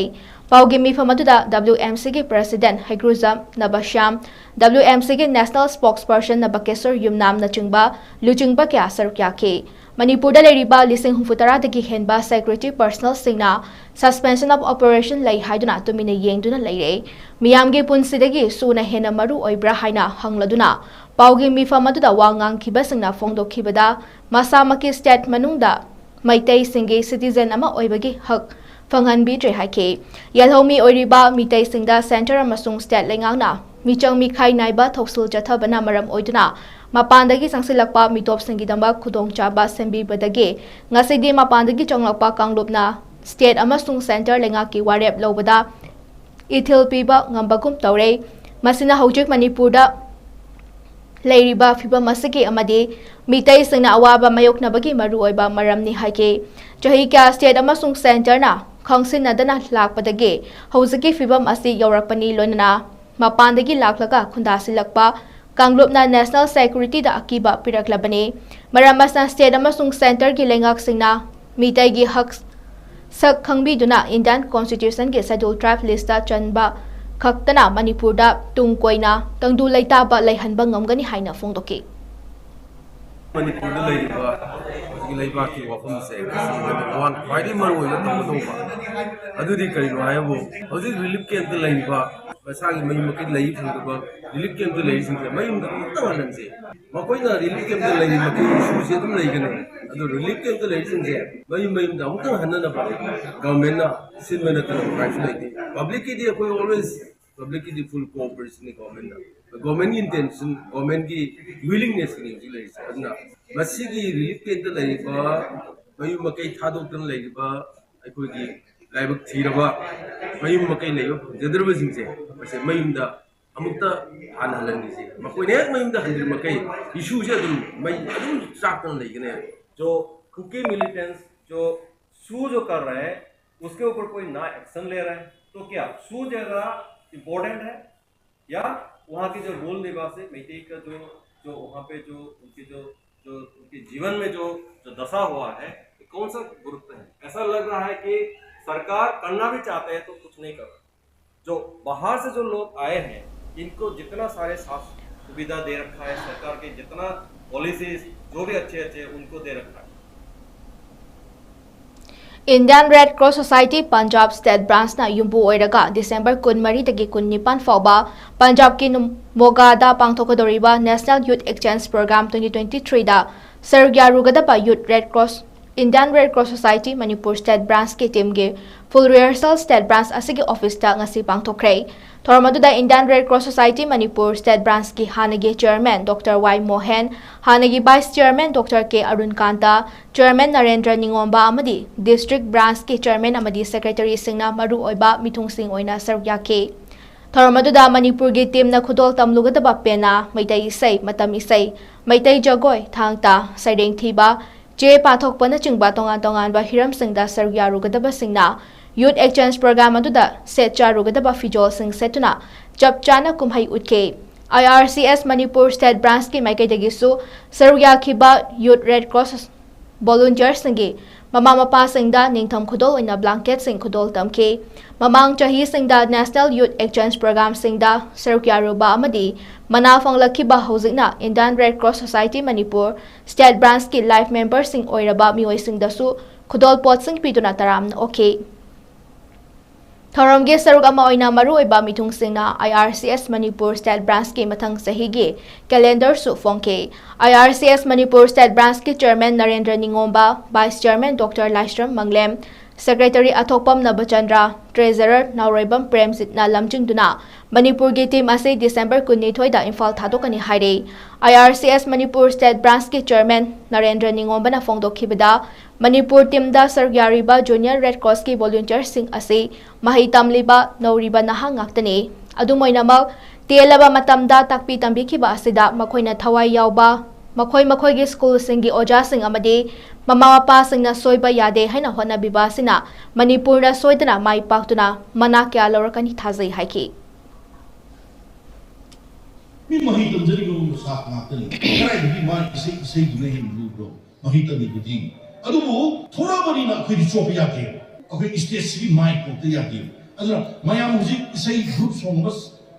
ꯄꯥꯎꯒꯤ ꯃꯤꯐꯝ ꯑꯗꯨꯗ ꯗꯕ꯭ꯂꯤꯎ ꯑꯦꯝ ꯁꯤꯒꯤ ꯄ꯭ꯔꯦꯁꯤꯗꯦꯟꯠ ꯍꯩꯒ꯭ꯔꯨꯖꯝ ꯅꯕꯁ꯭ꯌꯥꯝ, ꯗꯕ꯭ꯂꯤꯎ ꯑꯦꯝ ꯁꯤꯒꯤ ꯅꯦꯁꯅꯦꯜ ꯁ꯭ꯄꯣꯛꯁꯄꯔꯁꯟ ꯅꯕꯀꯦꯁꯣꯔ ꯌꯨꯝꯅꯥꯝꯅꯆꯤꯡꯕ ꯂꯨꯆꯤꯡꯕ ꯀꯌꯥ ꯁꯔꯨꯛ ꯌꯥꯈꯤ꯫ ꯃꯅꯤꯄꯨꯔꯗ ꯂꯩꯔꯤꯕ ꯂꯤꯁꯤꯡ ꯍꯨꯝꯐꯨ ꯇꯔꯥꯗꯒꯤ ꯍꯦꯟꯕ ꯁꯦꯀ꯭ꯌꯨꯔꯤꯇꯤ ꯄꯔꯁꯅꯦꯜꯁꯤꯡꯅ ꯁꯁꯄꯦꯟꯁꯟ ꯑꯣꯐ ꯑꯣꯄꯔꯦꯁꯟ ꯂꯩ ꯍꯥꯏꯗꯨꯅ ꯇꯨꯃꯤꯟꯅ ꯌꯦꯡꯗꯨꯅ ꯂꯩꯔꯦ꯫ ꯃꯤꯌꯥꯝꯒꯤ ꯄꯨꯟꯁꯤꯗꯒꯤ ꯁꯨꯅ ꯍꯦꯟꯅ ꯃꯔꯨ ꯑꯣꯏꯕ꯭ꯔꯥ ꯍꯥꯏꯅ ꯍꯪꯂꯗꯨꯅ ꯄꯥꯎꯒꯤ ꯃꯤꯐꯝ ꯑꯗꯨꯗ ꯋꯥ ꯉꯥꯡꯈꯤꯕꯁꯤꯡꯅ ꯐꯣꯡꯗꯣꯛꯈꯤꯕꯗ, ꯃꯁꯥꯃꯛꯀꯤ ꯁ꯭ꯇꯦꯠ ꯃꯅꯨꯡꯗ ꯃꯩꯇꯩꯁꯤꯡꯒꯤ ꯁꯤꯇꯤꯖꯦꯟ ꯑꯃ ꯑꯣꯏꯕꯒꯤ ꯍꯛ ꯐꯪꯍꯟꯕꯤꯗ꯭ꯔꯦ ꯍꯥꯏꯈꯤ꯫ ꯌꯦꯜꯍꯧꯃꯤ ꯑꯣꯏꯔꯤꯕ ꯃꯤꯇꯩꯁꯤꯡꯗ ꯁꯦꯟꯇꯔ ꯑꯃꯁꯨꯡ ꯁ꯭ꯇꯦꯠ ꯂꯩꯉꯥꯛꯅ ꯃꯤꯆꯪ ꯃꯤꯈꯥꯏ ꯅꯥꯏꯕ ꯊꯧꯁꯤꯜ ꯆꯠꯊꯕꯅ ꯃꯔꯝ ꯑꯣꯏꯗꯨꯅ ꯃꯄꯥꯟꯗꯒꯤ ꯆꯪꯁꯤꯜꯂꯛꯄ ꯃꯤꯇꯣꯞꯁꯤꯡꯒꯤꯗꯃꯛ ꯈꯨꯗꯣꯡꯆꯥꯕ ꯁꯦꯝꯕꯤꯕꯗꯒꯤ ꯉꯁꯤꯗꯤ ꯃꯄꯥꯟꯗꯒꯤ ꯆꯪꯂꯛꯄ ꯀꯥꯡꯂꯨꯞꯅ ꯁ꯭ꯇꯦꯠ ꯑꯃꯁꯨꯡ ꯁꯦꯟꯇꯔ ꯂꯩꯉꯥꯛꯀꯤ ꯋꯥꯔꯦꯞ ꯂꯧꯕꯗ ꯏꯊꯤꯜ ꯄꯤꯕ ꯉꯝꯕꯒꯨꯝ ꯇꯧꯔꯦ꯫ ꯃꯁꯤꯅ ꯍꯧꯖꯤꯛ ꯃꯅꯤꯄꯨꯔꯗ ꯂꯩꯔꯤꯕ ꯐꯤꯚꯝ ꯑꯁꯤꯒꯤ ꯑꯃꯗꯤ ꯃꯤꯇꯩꯁꯤꯡꯅ ꯑꯋꯥꯕ ꯃꯥꯌꯣꯛꯅꯕꯒꯤ ꯃꯔꯨꯑꯣꯏꯕ ꯃꯔꯝꯅꯤ ꯍꯥꯏꯈꯤ꯫ ꯆꯍꯤ ꯀꯌꯥ ꯁ꯭ꯇꯦꯠ ꯑꯃꯁꯨꯡ ꯁꯦꯟꯇꯔꯅ ꯈꯪꯁꯤꯟꯅꯗꯅ ꯂꯥꯛꯄꯗꯒꯤ ꯍꯧꯖꯤꯛꯀꯤ ꯐꯤꯚꯝ ꯑꯁꯤ ꯌꯧꯔꯛꯄꯅꯤ꯫ ꯂꯣꯏꯅꯅ ꯃꯄꯥꯟꯗꯒꯤ ꯂꯥꯛꯂꯒ ꯈꯨꯟꯗꯥꯁꯤꯜꯂꯛꯄ ꯀꯥꯡꯂꯨꯞꯅ ꯅꯦꯁꯅꯦꯜ ꯁꯦꯀ꯭ꯌꯨꯔꯤꯇꯤꯗ ꯑꯀꯤꯕ ꯄꯤꯔꯛꯂꯕꯅꯤ꯫ ꯃꯔꯝ ꯑꯁꯤꯅ ꯁ꯭ꯇꯦꯠ ꯑꯃꯁꯨꯡ ꯁꯦꯟꯇꯔꯒꯤ ꯂꯩꯉꯥꯛꯁꯤꯡꯅ ꯃꯤꯇꯩꯒꯤ ꯍꯛ ꯁꯛ ꯈꯪꯕꯤꯗꯨꯅ ꯏꯟꯗꯤꯌꯥꯟ ꯀꯣꯟꯁꯇꯤꯇ꯭ꯌꯨꯁꯟꯒꯤ ꯁꯦꯗ꯭ꯌꯨꯜ ꯇ꯭ꯔꯥꯏꯕ ꯂꯤꯁꯇ ꯆꯟꯕ ꯈꯛꯇꯅ ꯃꯅꯤꯄꯨꯔꯗ ꯇꯨꯡ ꯀꯣꯏꯅ ꯇꯪꯗꯨ ꯂꯩꯇꯥꯕ ꯂꯩꯍꯟꯕ ꯉꯝꯒꯅꯤ ꯍꯥꯏꯅ ꯐꯣꯡꯗꯣꯛꯈꯤ꯫ ꯃꯅꯤꯄꯨꯔꯗ ꯂꯩꯔꯤꯕ ꯍꯧꯖꯤꯛꯀꯤ ꯂꯩꯕꯥꯛꯀꯤ ꯋꯥꯐꯝꯁꯦ ꯁꯤ number one ꯈ꯭ꯋꯥꯏꯗꯒꯤ ꯃꯔꯨꯑꯣꯏꯕ ꯇꯧꯒꯗꯧꯕ ꯑꯗꯨꯗꯤ ꯀꯔꯤꯅꯣ ꯍꯥꯏꯕꯨ, ꯍꯧꯖꯤꯛ ꯔꯤꯂꯤꯐ ꯀꯦꯝꯞꯇ ꯂꯩꯔꯤꯕ, ꯃꯁꯥꯒꯤ ꯃꯌꯨꯝ ꯃꯀꯩ ꯂꯩ ꯐꯪꯗꯕ ꯔꯤꯂꯤꯐ ꯀꯦꯝꯞꯇ ꯂꯩꯔꯤꯁꯤꯡꯁꯦ ꯃꯌꯨꯝꯗ ꯑꯃꯨꯛꯇ ꯍꯜꯍꯟꯁꯦ꯫ ꯃꯈꯣꯏꯅ ꯔꯤꯂꯤꯐ ꯀꯦꯝꯞꯇ ꯂꯩꯔꯤ ꯃꯈꯩ ꯏꯁꯨꯁꯦ ꯑꯗꯨꯝ ꯂꯩꯒꯅꯤ꯫ ꯑꯗꯣ ꯔꯤꯂꯤꯐ ꯀꯦꯝꯞꯇ ꯂꯩꯔꯤꯁꯤꯡꯁꯦ ꯃꯌꯨꯝ ꯃꯌꯨꯝꯗ ꯑꯃꯨꯛꯇꯪ ꯍꯟꯅꯅꯕ ꯒꯚꯔꯟꯃꯦꯟꯠꯅ ꯁꯤꯟꯕ ꯅꯠꯇꯅ ꯎꯄꯥꯏꯁꯨ ꯂꯩꯇꯦ꯫ ꯄꯕ꯭ꯂꯤꯛꯀꯤꯗꯤ ꯑꯩꯈꯣꯏ always, ꯄꯕ꯭ꯂꯤꯛꯀꯤꯗꯤ full cooperation ꯅꯤ ꯒꯚꯔꯟꯃꯦꯟꯠꯅ꯫ ꯒꯚꯔꯟꯃꯦꯟꯠꯀꯤ intention, ꯒꯚꯔꯟꯃꯦꯟꯠꯀꯤ willingness ꯅꯤ ꯍꯧꯖꯤꯛ ꯂꯩꯔꯤꯁꯦ꯫ ꯑꯗꯨꯅ ꯃꯁꯤꯒꯤ ꯔꯤꯂꯤꯐ ꯀꯦꯝꯞꯇ ꯂꯩꯔꯤꯕ, ꯃꯌꯨꯝ ꯃꯀꯩ ꯊꯥꯗꯣꯛꯇꯅ ꯂꯩꯔꯤꯕ ꯑꯩꯈꯣꯏꯒꯤ ꯂꯥꯏꯕꯛ ꯊꯤꯔꯕ, ꯃꯌꯨꯝ ꯃꯀꯩ ꯂꯩꯕ ꯐꯪꯖꯗ꯭ꯔꯕꯁꯤꯡꯁꯦ ꯃꯁꯤ ꯃꯌꯨꯝꯗ ꯑꯃꯨꯛꯇ ꯍꯥꯟꯅ ꯍꯜꯍꯟꯈꯤꯁꯤ꯫ ꯃꯈꯣꯏꯅ ꯍꯦꯛ ꯃꯌꯨꯝꯗ ꯍꯟꯗ꯭ꯔꯤ ꯃꯈꯩ ꯏꯁꯨꯁꯦ ꯑꯗꯨꯝ ꯃꯩ ꯑꯗꯨꯝ ꯆꯥꯛꯇꯅ ꯂꯩꯒꯅꯤ꯫ जो कुकी मिलिटेंट्स जो सू जो कर रहे हैं, उसके ऊपर कोई ना एक्शन ले रहा है, तो क्या सू ज़्यादा इम्पोर्टेंट है या वहाँ के जो मूल निवासी मेइतेई का जो जो वहाँ पे जो उनके जो जो उनके जीवन में जो जो दशा हुआ है? कौन सा गुरुत्व है? ऐसा लग रहा है कि सरकार करना भी चाहते हैं तो कुछ नहीं कर रहा। जो बाहर से जो लोग आए हैं, इनको जितना सारे साथ सुविधा दे रखा है सरकार के, जितना पॉलिसीज जो भी अच्छे अच्छे हैं उनको दे रखा है। Indian Red Cross Society Punjab State Branch ꯅ ꯌꯨꯝꯕꯨ ꯑꯣꯏꯔꯒ ꯗꯤꯁꯦꯝꯕꯔ ꯀꯨꯟꯃꯔꯤꯗꯒꯤ ꯀꯨꯟꯅꯤꯄꯥꯟ ꯐꯥꯎꯕ ꯄꯟꯖꯥꯕꯀꯤ ꯃꯣꯒꯥꯗ ꯄꯥꯡꯊꯣꯛꯀꯗꯧꯔꯤꯕ National Youth Exchange Program twenty twenty-three ꯗ ꯁꯔꯨꯛ ꯌꯥꯔꯨꯒꯗꯕ Youth Red Cross Indian Red Cross Society Manipur State Branchꯀꯤ teamꯒꯤ full rehearsal State Branch ꯑꯁꯤꯒꯤ officeꯇ ꯉꯁꯤ ꯄꯥꯡꯊꯣꯛꯈ꯭ꯔꯦ꯫ ꯊꯧꯔꯝ ꯑꯗꯨꯗ Indian Red Cross Society Manipur State Branchꯀꯤ ꯍꯥꯟꯅꯒꯤ chairman Doctor ꯋꯥꯏ ꯃꯣꯍꯦꯟ, ꯍꯥꯟꯅꯒꯤ vice chairman Doctor ꯀꯦ ꯑꯔꯨꯟꯀꯥꯟꯇ, chairman Narendra ꯅꯤꯉꯣꯝꯕ ꯑꯃꯗꯤ district branchꯀꯤ chairman ꯑꯃꯗꯤ secretaryꯁꯤꯡꯅ ꯃꯔꯨꯑꯣꯏꯕ ꯃꯤꯊꯨꯡꯁꯤꯡ ꯑꯣꯏꯅ ꯁꯔꯨꯛ ꯌꯥꯈꯤ꯫ ꯊꯧꯔꯝ ꯑꯗꯨꯗ ꯃꯅꯤꯄꯨꯔꯒꯤ teamꯅ ꯈꯨꯗꯣꯜ ꯇꯝꯂꯨꯒꯗꯕ ꯄꯦꯅꯥ, ꯃꯩꯇꯩ ꯏꯁꯩ, ꯃꯇꯝ ꯏꯁꯩ, ꯃꯩꯇꯩ ꯖꯒꯣꯏ, ꯊꯥꯡ ꯇꯥ, ꯁꯩꯔꯦꯡ ꯊꯤꯕ, ꯆꯦ ꯄꯥꯊꯣꯛꯄꯅꯆꯤꯡꯕ ꯇꯣꯉꯥꯟ ꯇꯣꯉꯥꯟꯕ ꯍꯤꯔꯝꯁꯤꯡꯗ ꯁꯔꯨꯛ ꯌꯥꯔꯨꯒꯗꯕꯁꯤꯡꯅ youth exchange program ꯑꯗꯨꯗ ꯁꯦꯠ ꯆꯥꯔꯨꯒꯗꯕ ꯐꯤꯖꯣꯜꯁꯤꯡ ꯁꯦꯠꯇꯨꯅ ꯆꯞ ꯆꯥꯅ ꯀꯨꯝꯍꯩ ꯎꯠꯈꯤ꯫ I R C S Manipur State Branchꯀꯤ ꯃꯥꯏꯀꯩꯗꯒꯤꯁꯨ ꯁꯔꯨꯛ ꯌꯥꯈꯤꯕ Youth Red Cross volunteerꯁꯤꯡꯒꯤ ꯃꯃꯥ ꯃꯄꯥꯁꯤꯡꯗ ꯅꯤꯡꯊꯝ ꯈꯨꯗꯣꯜ ꯑꯣꯏꯅ blanketꯁꯤꯡ ꯈꯨꯗꯣꯜ ꯇꯝꯈꯤ꯫ ꯃꯃꯥꯡ ꯆꯍꯤꯁꯤꯡꯗ National Youth Exchange Programꯁꯤꯡꯗ ꯁꯔꯨꯛ ꯌꯥꯔꯨꯕ ꯑꯃꯗꯤ ꯃꯅꯥ ꯐꯪꯂꯛꯈꯤꯕ ꯍꯧꯖꯤꯛꯅ Indian Red Cross Society Manipur State Branchꯀꯤ life memberꯁꯤꯡ ꯑꯣꯏꯔꯕ ꯃꯤꯑꯣꯏꯁꯤꯡꯗꯁꯨ ꯈꯨꯗꯣꯜꯄꯣꯠꯁꯤꯡ ꯄꯤꯗꯨꯅ ꯇꯔꯥꯝꯅ ꯑꯣꯛꯈꯤ꯫ ꯊꯧꯔꯝꯒꯤ ꯁꯔꯨꯛ ꯑꯃ ꯑꯣꯏꯅ ꯃꯔꯨꯑꯣꯏꯕ ꯃꯤꯊꯨꯡꯁꯤꯡꯅ I R C S Manipur State Branchꯀꯤ ꯃꯊꯪ ꯆꯍꯤꯒꯤ calendarꯁꯨ ꯐꯣꯡꯈꯤ꯫ I R C S Manipur State Branchꯀꯤ chairman Narendra ꯅꯤꯉꯣꯝꯕ, vice chairman Doctor Laishram ꯃꯪꯂꯦꯝ, secretary ꯑꯊꯣꯛꯄꯝ ꯅꯕꯆꯟꯗ꯭ꯔ, treasurer ꯅꯥꯎꯔꯣꯏꯕꯝ ꯄ꯭ꯔꯦꯝꯖꯤꯠꯅ ꯂꯝꯖꯤꯡꯗꯨꯅ ꯃꯅꯤꯄꯨꯔꯒꯤ team ꯑꯁꯤ December ꯀꯨꯟꯅꯤꯊꯣꯏꯗ ꯏꯝꯐꯥꯜ ꯊꯥꯗꯣꯛꯀꯅꯤ ꯍꯥꯏꯔꯤ꯫ I R C S Manipur State Branchꯀꯤ chairman Narendra ꯅꯤꯉꯣꯝꯕꯅ ꯐꯣꯡꯗꯣꯛꯈꯤꯕꯗ, Manipur teamꯗ ꯁꯔꯨꯛ ꯌꯥꯔꯤꯕ Junior Red Crossꯀꯤ volunteerꯁꯤꯡ ꯑꯁꯤ ꯃꯍꯩ ꯇꯝꯂꯤꯕ ꯅꯧꯔꯤꯕ ꯅꯍꯥ ꯉꯥꯛꯇꯅꯤ꯫ ꯑꯗꯨꯝ ꯑꯣꯏꯅꯃꯛ, ꯇꯦꯜꯂꯕ ꯃꯇꯝꯗ ꯇꯥꯛꯄꯤ ꯇꯝꯕꯤꯈꯤꯕ ꯑꯁꯤꯗ ꯃꯈꯣꯏꯅ ꯊꯋꯥꯏ ꯌꯥꯎꯕ, ꯃꯈꯣꯏ ꯃꯈꯣꯏꯒꯤ schoolꯁꯤꯡꯒꯤ ꯑꯣꯖꯥꯁꯤꯡ ꯑꯃꯗꯤ ꯃꯃꯥ ꯃꯄꯥꯁꯤꯡꯅ ꯁꯣꯏꯕ ꯌꯥꯗꯦ ꯍꯥꯏꯅ ꯍꯣꯠꯅꯕꯤꯕ ꯑꯁꯤꯅ ꯃꯅꯤꯄꯨꯔꯅ ꯁꯣꯏꯗꯅ ꯃꯥꯏ ꯄꯥꯛꯇꯨꯅ ꯃꯅꯥ ꯀꯌꯥ ꯂꯧꯔꯛꯀꯅꯤ ꯊꯥꯖꯩ ꯍꯥꯏꯈꯤ꯫ ꯃꯤ ꯃꯍꯩ ꯇꯝꯖꯔꯤꯕ ꯃꯁꯥ ꯉꯥꯛꯇꯅꯤ꯫ ꯀꯗꯥꯏꯗꯒꯤ ꯃꯥ ꯏꯁꯩ, ꯏꯁꯩꯗꯨꯅ ꯍꯦꯟꯅ ꯂꯨꯕ꯭ꯔꯣ? ꯃꯍꯩ ꯇꯝꯃꯤꯕꯗꯤ꯫ ꯑꯗꯨꯕꯨ ꯊꯣꯔꯛꯑꯕꯅꯤꯅ ꯑꯩꯈꯣꯏꯗꯤ ꯆꯣꯞꯄ ꯌꯥꯗꯦꯕ꯫ ꯑꯩꯈꯣꯏ stageꯁꯤꯒꯤ ꯃꯥꯏ ꯀꯣꯛꯇ ꯌꯥꯗꯦꯕ꯫ ꯑꯗꯨꯅ ꯃꯌꯥꯝ ꯍꯧꯖꯤꯛ ꯏꯁꯩ group song ꯑꯃ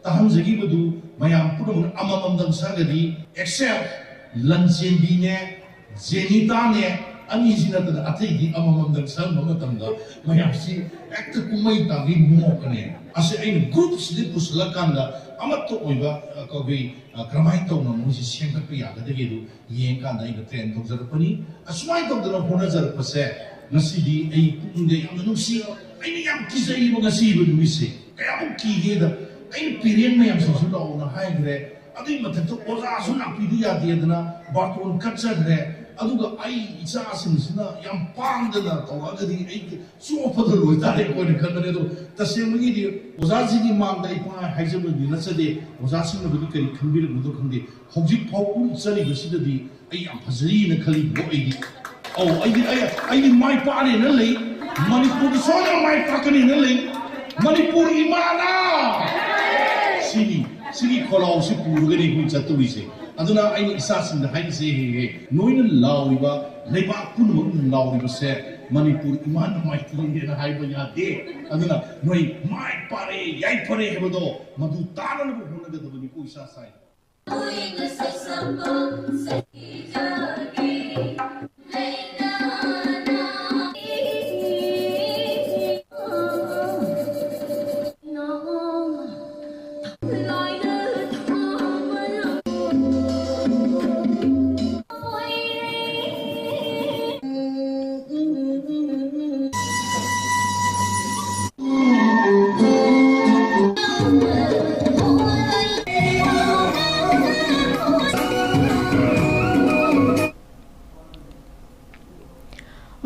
ꯇꯥꯍꯟꯖꯈꯤꯕꯗꯨ ꯃꯌꯥꯝ ꯄꯨꯝꯅꯃꯛꯅ ꯑꯃꯃꯝꯗꯪ ꯁꯛꯑꯒꯗꯤ, except ꯂꯟꯆꯦꯟꯕꯤꯅꯦ, ꯖꯦꯅꯤꯇꯥꯅꯦ, ꯑꯅꯤꯁꯤ ꯅꯠꯇꯅ ꯑꯇꯩꯗꯤ ꯑꯃꯃꯝꯗꯪ ꯁꯛꯍꯟꯕ ꯃꯇꯝꯗ ꯃꯌꯥꯝꯁꯤ ꯍꯦꯛꯇ ꯀꯨꯝꯍꯩ ꯇꯥꯕꯤ ꯅꯣꯛꯀꯅꯦ꯫ ꯑꯁꯤ ꯑꯩꯅ ꯒ꯭ꯔꯨꯞꯁꯤꯗ ꯄꯨꯁꯤꯜꯂꯛꯀꯥꯟꯗ ꯑꯃꯠꯇ ꯑꯣꯏꯕ, ꯑ, ꯑꯩꯈꯣꯏ, ꯑ, ꯀꯔꯝꯍꯥꯏꯅ ꯇꯧꯅ ꯃꯣꯏꯁꯤ ꯁꯦꯝꯒꯠꯄ ꯌꯥꯒꯗꯒꯦꯗꯨ ꯌꯦꯡꯀꯥꯟꯗ ꯑꯩꯅ ꯇ꯭ꯔꯦꯟ ꯇꯧꯖꯔꯛꯄꯅꯤ꯫ ꯑꯁꯨꯃꯥꯏꯅ ꯇꯧꯗꯅ ꯍꯣꯠꯅꯖꯔꯛꯄꯁꯦ ꯉꯁꯤꯗꯤ ꯑꯩ ꯄꯨꯛꯅꯤꯡꯗ ꯌꯥꯝꯅ ꯅꯨꯡꯁꯤꯕ, ꯑꯩꯅ ꯌꯥꯝ ꯀꯤꯖꯩꯕ ꯉꯁꯤꯕ ꯅꯨꯃꯤꯠꯁꯦ꯫ ꯀꯌꯥꯃꯨꯛ ꯀꯤꯒꯦꯗ, ꯑꯩꯅ ꯄꯦꯔꯦꯟ ꯃꯌꯥꯝꯁꯤꯡꯁꯨ ꯂꯥꯛꯑꯣꯅ ꯍꯥꯏꯈ꯭ꯔꯦ꯫ ꯑꯗꯨꯒꯤ ꯃꯊꯛꯇ ꯑꯣꯖꯥꯁꯨ ꯂꯥꯛꯄꯤꯗ ꯌꯥꯗꯦꯗꯅ ꯕꯥꯔꯇꯣꯟ ꯀꯠꯆꯈ꯭ꯔꯦ꯫ ꯑꯗꯨꯒ ꯑꯩ ꯏꯆꯥꯁꯤꯡꯁꯤꯅ ꯌꯥꯝ ꯄꯥꯡꯗꯅ ꯇꯧꯔꯛꯑꯒꯗꯤ ꯑꯩ ꯆꯣꯞꯄꯗ ꯂꯣꯏꯇꯥꯔꯦ ꯑꯩꯈꯣꯏꯅ ꯈꯟꯕꯅꯦ꯫ ꯑꯗꯣ ꯇꯁꯦꯡꯕꯒꯤꯗꯤ ꯑꯣꯖꯥꯁꯤꯡꯒꯤ ꯃꯥꯡꯗ ꯑꯩ ꯄꯪꯍꯥꯏ ꯍꯥꯏꯖꯕꯗꯤ ꯅꯠꯆꯗꯦ꯫ ꯑꯣꯖꯥꯁꯤꯡꯅꯕꯨꯗꯤ ꯀꯔꯤ ꯈꯟꯕꯤꯔꯝꯒꯗ꯭ꯔꯣ ꯈꯪꯗꯦ꯫ ꯍꯧꯖꯤꯛ ꯐꯥꯎ ꯎꯠꯆꯔꯤꯕꯁꯤꯗꯗꯤ ꯑꯩ ꯌꯥꯝ ꯐꯖꯔꯤꯅ ꯈꯜꯂꯤꯕꯣ ꯑꯩꯗꯤ꯫ ꯑꯧ, ꯑꯩꯗꯤ, ꯑꯩ, ꯑꯩꯗꯤ ꯃꯥꯏ ꯄꯥꯛꯑꯅꯦꯅ ꯂꯩ꯫ ꯃꯅꯤꯄꯨꯔꯗꯤ ꯁꯣꯏꯗꯅ ꯃꯥꯏ ꯄꯥꯛꯀꯅꯦꯅ ꯂꯩ꯫ ꯃꯅꯤꯄꯨꯔ ꯏꯃꯥꯅ! ꯁꯤꯅꯤ, ꯁꯤꯒꯤ ꯈꯣꯜꯂꯥꯎꯁꯤ ꯄꯨꯔꯒꯅꯤ ꯑꯩꯈꯣꯏ ꯆꯠꯇꯧꯔꯤꯁꯦ꯫ ꯑꯗꯨꯅ ꯑꯩꯅ ꯏꯆꯥꯁꯤꯡꯗ ꯍꯥꯏꯔꯤꯁꯦ, ꯍꯦ, ꯍꯦ, ꯅꯣꯏꯅ ꯂꯥꯎꯔꯤꯕ ꯂꯩꯕꯥꯛ ꯄꯨꯝꯅꯃꯛꯅ ꯂꯥꯎꯔꯤꯕꯁꯦ ꯃꯅꯤꯄꯨꯔ ꯏꯃꯥꯅ ꯃꯥꯏꯄꯨꯅꯦꯅ ꯍꯥꯏꯕ ꯌꯥꯗꯦ꯫ ꯑꯗꯨꯅ ꯅꯣꯏ ꯃꯥꯏ ꯄꯥꯛꯑꯦ, ꯌꯥꯏꯐꯔꯦ ꯍꯥꯏꯕꯗꯣ ꯃꯗꯨ ꯇꯥꯅꯅꯕ ꯍꯣꯠꯅꯒꯗꯕꯅꯤꯀꯣ ꯏꯆꯥ ꯁꯥꯏ꯫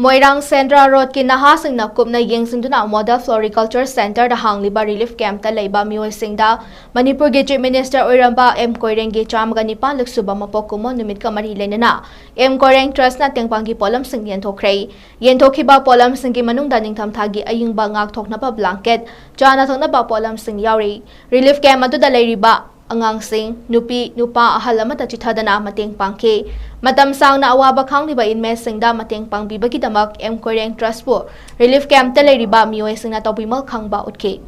ꯃꯣꯏꯔꯥꯡ ꯁꯦꯟꯗ꯭ꯔꯥ ꯔꯣꯗꯀꯤ ꯅꯍꯥꯁꯤꯡꯅ ꯀꯨꯞꯅ ꯌꯦꯡꯁꯤꯟꯗꯨꯅ ꯃꯣꯗꯦꯜ ꯐ꯭ꯂꯣꯔꯤꯀꯜꯆꯔ ꯁꯦꯟꯇꯔꯗ ꯍꯥꯡꯂꯤꯕ ꯔꯤꯂꯤꯐ ꯀꯦꯝꯞꯇ ꯂꯩꯕ ꯃꯤꯑꯣꯏꯁꯤꯡꯗ ꯃꯅꯤꯄꯨꯔꯒꯤ ꯆꯤꯐ ꯃꯤꯅꯤꯁꯇꯔ ꯑꯣꯏꯔꯝꯕ ꯑꯦꯝ ꯀꯣꯏꯔꯦꯡꯒꯤ ꯆꯥꯝꯃꯒ ꯅꯤꯄꯥꯟꯂꯛ ꯁꯨꯕ ꯃꯄꯣꯛ ꯀꯨꯝꯑꯣꯟ ꯅꯨꯃꯤꯠꯀ ꯃꯔꯤ ꯂꯩꯅꯅ ꯑꯦꯝ ꯀꯣꯏꯔꯦꯡ ꯇ꯭ꯔꯁꯅ ꯇꯦꯡꯕꯥꯡꯒꯤ ꯄꯣꯠꯂꯝꯁꯤꯡ ꯌꯦꯟꯊꯣꯛꯈ꯭ꯔꯦ꯫ ꯌꯦꯟꯊꯣꯛꯈꯤꯕ ꯄꯣꯠꯂꯝꯁꯤꯡꯒꯤ ꯃꯅꯨꯡꯗ ꯅꯤꯡꯊꯝꯊꯥꯒꯤ ꯑꯏꯪꯕ ꯉꯥꯛꯊꯣꯛꯅꯕ ꯕ꯭ꯂꯥꯡꯀꯦꯠ, ꯆꯥꯅ ꯊꯛꯅꯕ ꯄꯣꯠꯂꯝꯁꯤꯡ ꯌꯥꯎꯔꯤ꯫ ꯔꯤꯂꯤꯐ ꯀꯦꯝꯞ ꯑꯗꯨꯗ ꯂꯩꯔꯤꯕ ꯑꯉꯥꯡꯁꯤꯡ, ꯅꯨꯄꯤ, ꯅꯨꯄꯥ, ꯑꯍꯜ ꯑꯃꯠꯇ ꯆꯤꯊꯗꯅ ꯃꯇꯦꯡ ꯄꯥꯡꯈꯤ꯫ ꯃꯇꯝ ꯁꯥꯡꯅ ꯑꯋꯥꯕ ꯈꯥꯡꯂꯤꯕ ꯏꯟꯃꯦꯠꯁꯤꯡꯗ ꯃꯇꯦꯡ ꯄꯥꯡꯕꯤꯕꯒꯤꯗꯃꯛ ꯑꯦꯝ ꯀꯣꯏꯔꯦꯡ ꯇ꯭ꯔꯁꯄꯨ ꯔꯤꯂꯤꯐ ꯀꯦꯝꯞꯇ ꯂꯩꯔꯤꯕ ꯃꯤꯑꯣꯏꯁꯤꯡꯅ ꯇꯧꯕꯤꯃꯜ ꯈꯪꯕ ꯎꯠꯈꯤ꯫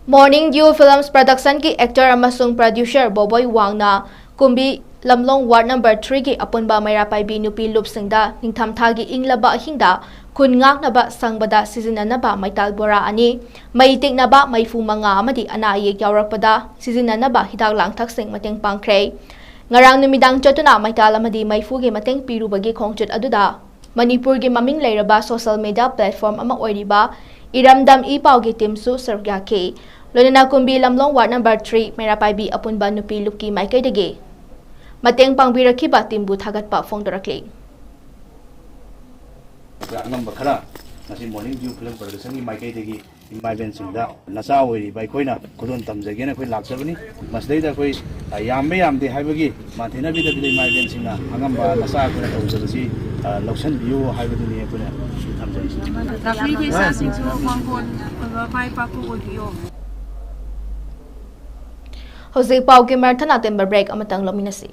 Morning Dew Films Productionꯒꯤ actor ꯑꯃꯁꯨꯡ producer ꯕꯣꯕꯣꯏ ꯋꯥꯡꯅ ꯀꯨꯝꯕꯤ ꯂꯝꯂꯣꯡ ꯋꯥꯔꯗ ꯅꯝꯕꯔ ꯊ꯭ꯔꯤꯒꯤ ꯑꯄꯨꯟꯕ ꯃꯩꯔꯥ ꯄꯥꯏꯕꯤ ꯅꯨꯄꯤ ꯂꯨꯞꯁꯤꯡꯗ ꯅꯤꯡꯊꯝꯊꯥꯒꯤ ꯏꯪꯂꯕ ꯑꯍꯤꯡꯗ ꯈꯨꯟ ꯉꯥꯛꯅꯕ ꯁꯪꯕꯗ ꯁꯤꯖꯤꯟꯅꯅꯕ ꯃꯩꯇꯥꯜ ꯕꯣꯔꯥ ꯑꯅꯤ, ꯃꯩ ꯇꯤꯛꯅꯕ ꯃꯩꯐꯨ ꯃꯉꯥ ꯑꯃꯗꯤ ꯑꯅꯥ ꯑꯌꯦꯛ ꯌꯥꯎꯔꯛꯄꯗ ꯁꯤꯖꯤꯟꯅꯅꯕ ꯍꯤꯗꯥꯛ ꯂꯥꯡꯊꯛꯁꯤꯡ ꯃꯇꯦꯡ ꯄꯥꯡꯈ꯭ꯔꯦ꯫ ꯉꯔꯥꯡ ꯅꯨꯃꯤꯗꯥꯡ ꯆꯠꯇꯨꯅ ꯃꯩꯇꯥꯜ ꯑꯃꯗꯤ ꯃꯩꯐꯨꯒꯤ ꯃꯇꯦꯡ ꯄꯤꯔꯨꯕꯒꯤ ꯈꯣꯡꯆꯠ ꯑꯗꯨꯗ ꯃꯅꯤꯄꯨꯔꯒꯤ ꯃꯃꯤꯡ ꯂꯩꯔꯕ ꯁꯣꯁꯤꯌꯦꯜ ꯃꯤꯗꯤꯌꯥ ꯄ꯭ꯂꯦꯠꯐꯣꯔꯝ ꯑꯃ ꯑꯣꯏꯔꯤꯕ ꯏꯔꯝꯗꯝ ꯏ ꯄꯥꯎꯒꯤ ꯇꯤꯝꯁꯨ ꯁꯔꯨꯛ ꯌꯥꯈꯤ꯫ ꯂꯣꯏꯅꯅ ꯀꯨꯝꯕꯤ ꯂꯝꯂꯣꯡ ꯋꯥꯔꯗ ꯅꯝꯕꯔ ꯊ꯭ꯔꯤ ꯃꯩꯔꯥ ꯄꯥꯏꯕꯤ ꯑꯄꯨꯟꯕ ꯅꯨꯄꯤ ꯂꯨꯞꯀꯤ ꯃꯥꯏꯀꯩꯗꯒꯤ ꯃꯇꯦꯡ ꯄꯥꯡꯕꯤꯔꯛꯈꯤꯕ ꯇꯤꯝꯕꯨ ꯊꯥꯒꯠꯄ ꯐꯣꯡꯗꯣꯔꯛꯂꯤ꯫ ꯑꯉꯝꯕ ꯈꯔ ꯉꯁꯤ ꯃꯣꯔꯅꯤꯡ ꯗ꯭ꯌꯨ ꯐꯤꯂꯝ ꯄ꯭ꯔꯗꯛꯁꯟꯒꯤ ꯃꯥꯏꯀꯩꯗꯒꯤ ꯏꯃꯥ ꯏꯕꯦꯟꯁꯤꯡꯗ ꯅꯆꯥ ꯑꯣꯏꯔꯤꯕ ꯑꯩꯈꯣꯏꯅ ꯈꯨꯗꯣꯜ ꯇꯝꯖꯒꯦꯅ ꯑꯩꯈꯣꯏ ꯂꯥꯛꯆꯕꯅꯤ꯫ ꯃꯁꯤꯗꯩꯗ ꯑꯩꯈꯣꯏ, ꯑ, ꯌꯥꯝꯕ ꯌꯌꯥꯝꯗꯦ ꯍꯥꯏꯕꯒꯤ ꯃꯥꯟꯊꯤꯅꯕꯤꯗꯕꯤꯗ ꯏꯃꯥ ꯏꯕꯦꯟꯁꯤꯡꯅ ꯑꯉꯝꯕ ꯅꯆꯥ ꯑꯩꯈꯣꯏꯅ ꯇꯧꯖꯕꯁꯤ, ꯑ, ꯂꯧꯁꯤꯟꯕꯤꯌꯨ ꯍꯥꯏꯕꯗꯨꯅꯤ ꯑꯩꯈꯣꯏꯅ ꯊꯝꯖꯔꯤꯁꯤ꯫ ꯇꯥꯛꯄꯤꯔꯤꯕ ꯏꯆꯥꯁꯤꯡꯁꯨ ꯃꯥꯡꯒꯣꯟ ꯑꯣꯏꯕ ꯃꯥꯏ ꯄꯥꯛꯄ ꯑꯣꯏꯕꯤꯌꯣ꯫ ꯍꯧꯖꯤꯛ ꯄꯥꯎꯒꯤ ꯃꯔꯛ ꯊꯠꯅ ꯇꯦꯟꯕ ꯕ꯭ꯔꯦꯛ ꯑꯃꯇꯪ ꯂꯧꯃꯤꯟꯅꯁꯤ꯫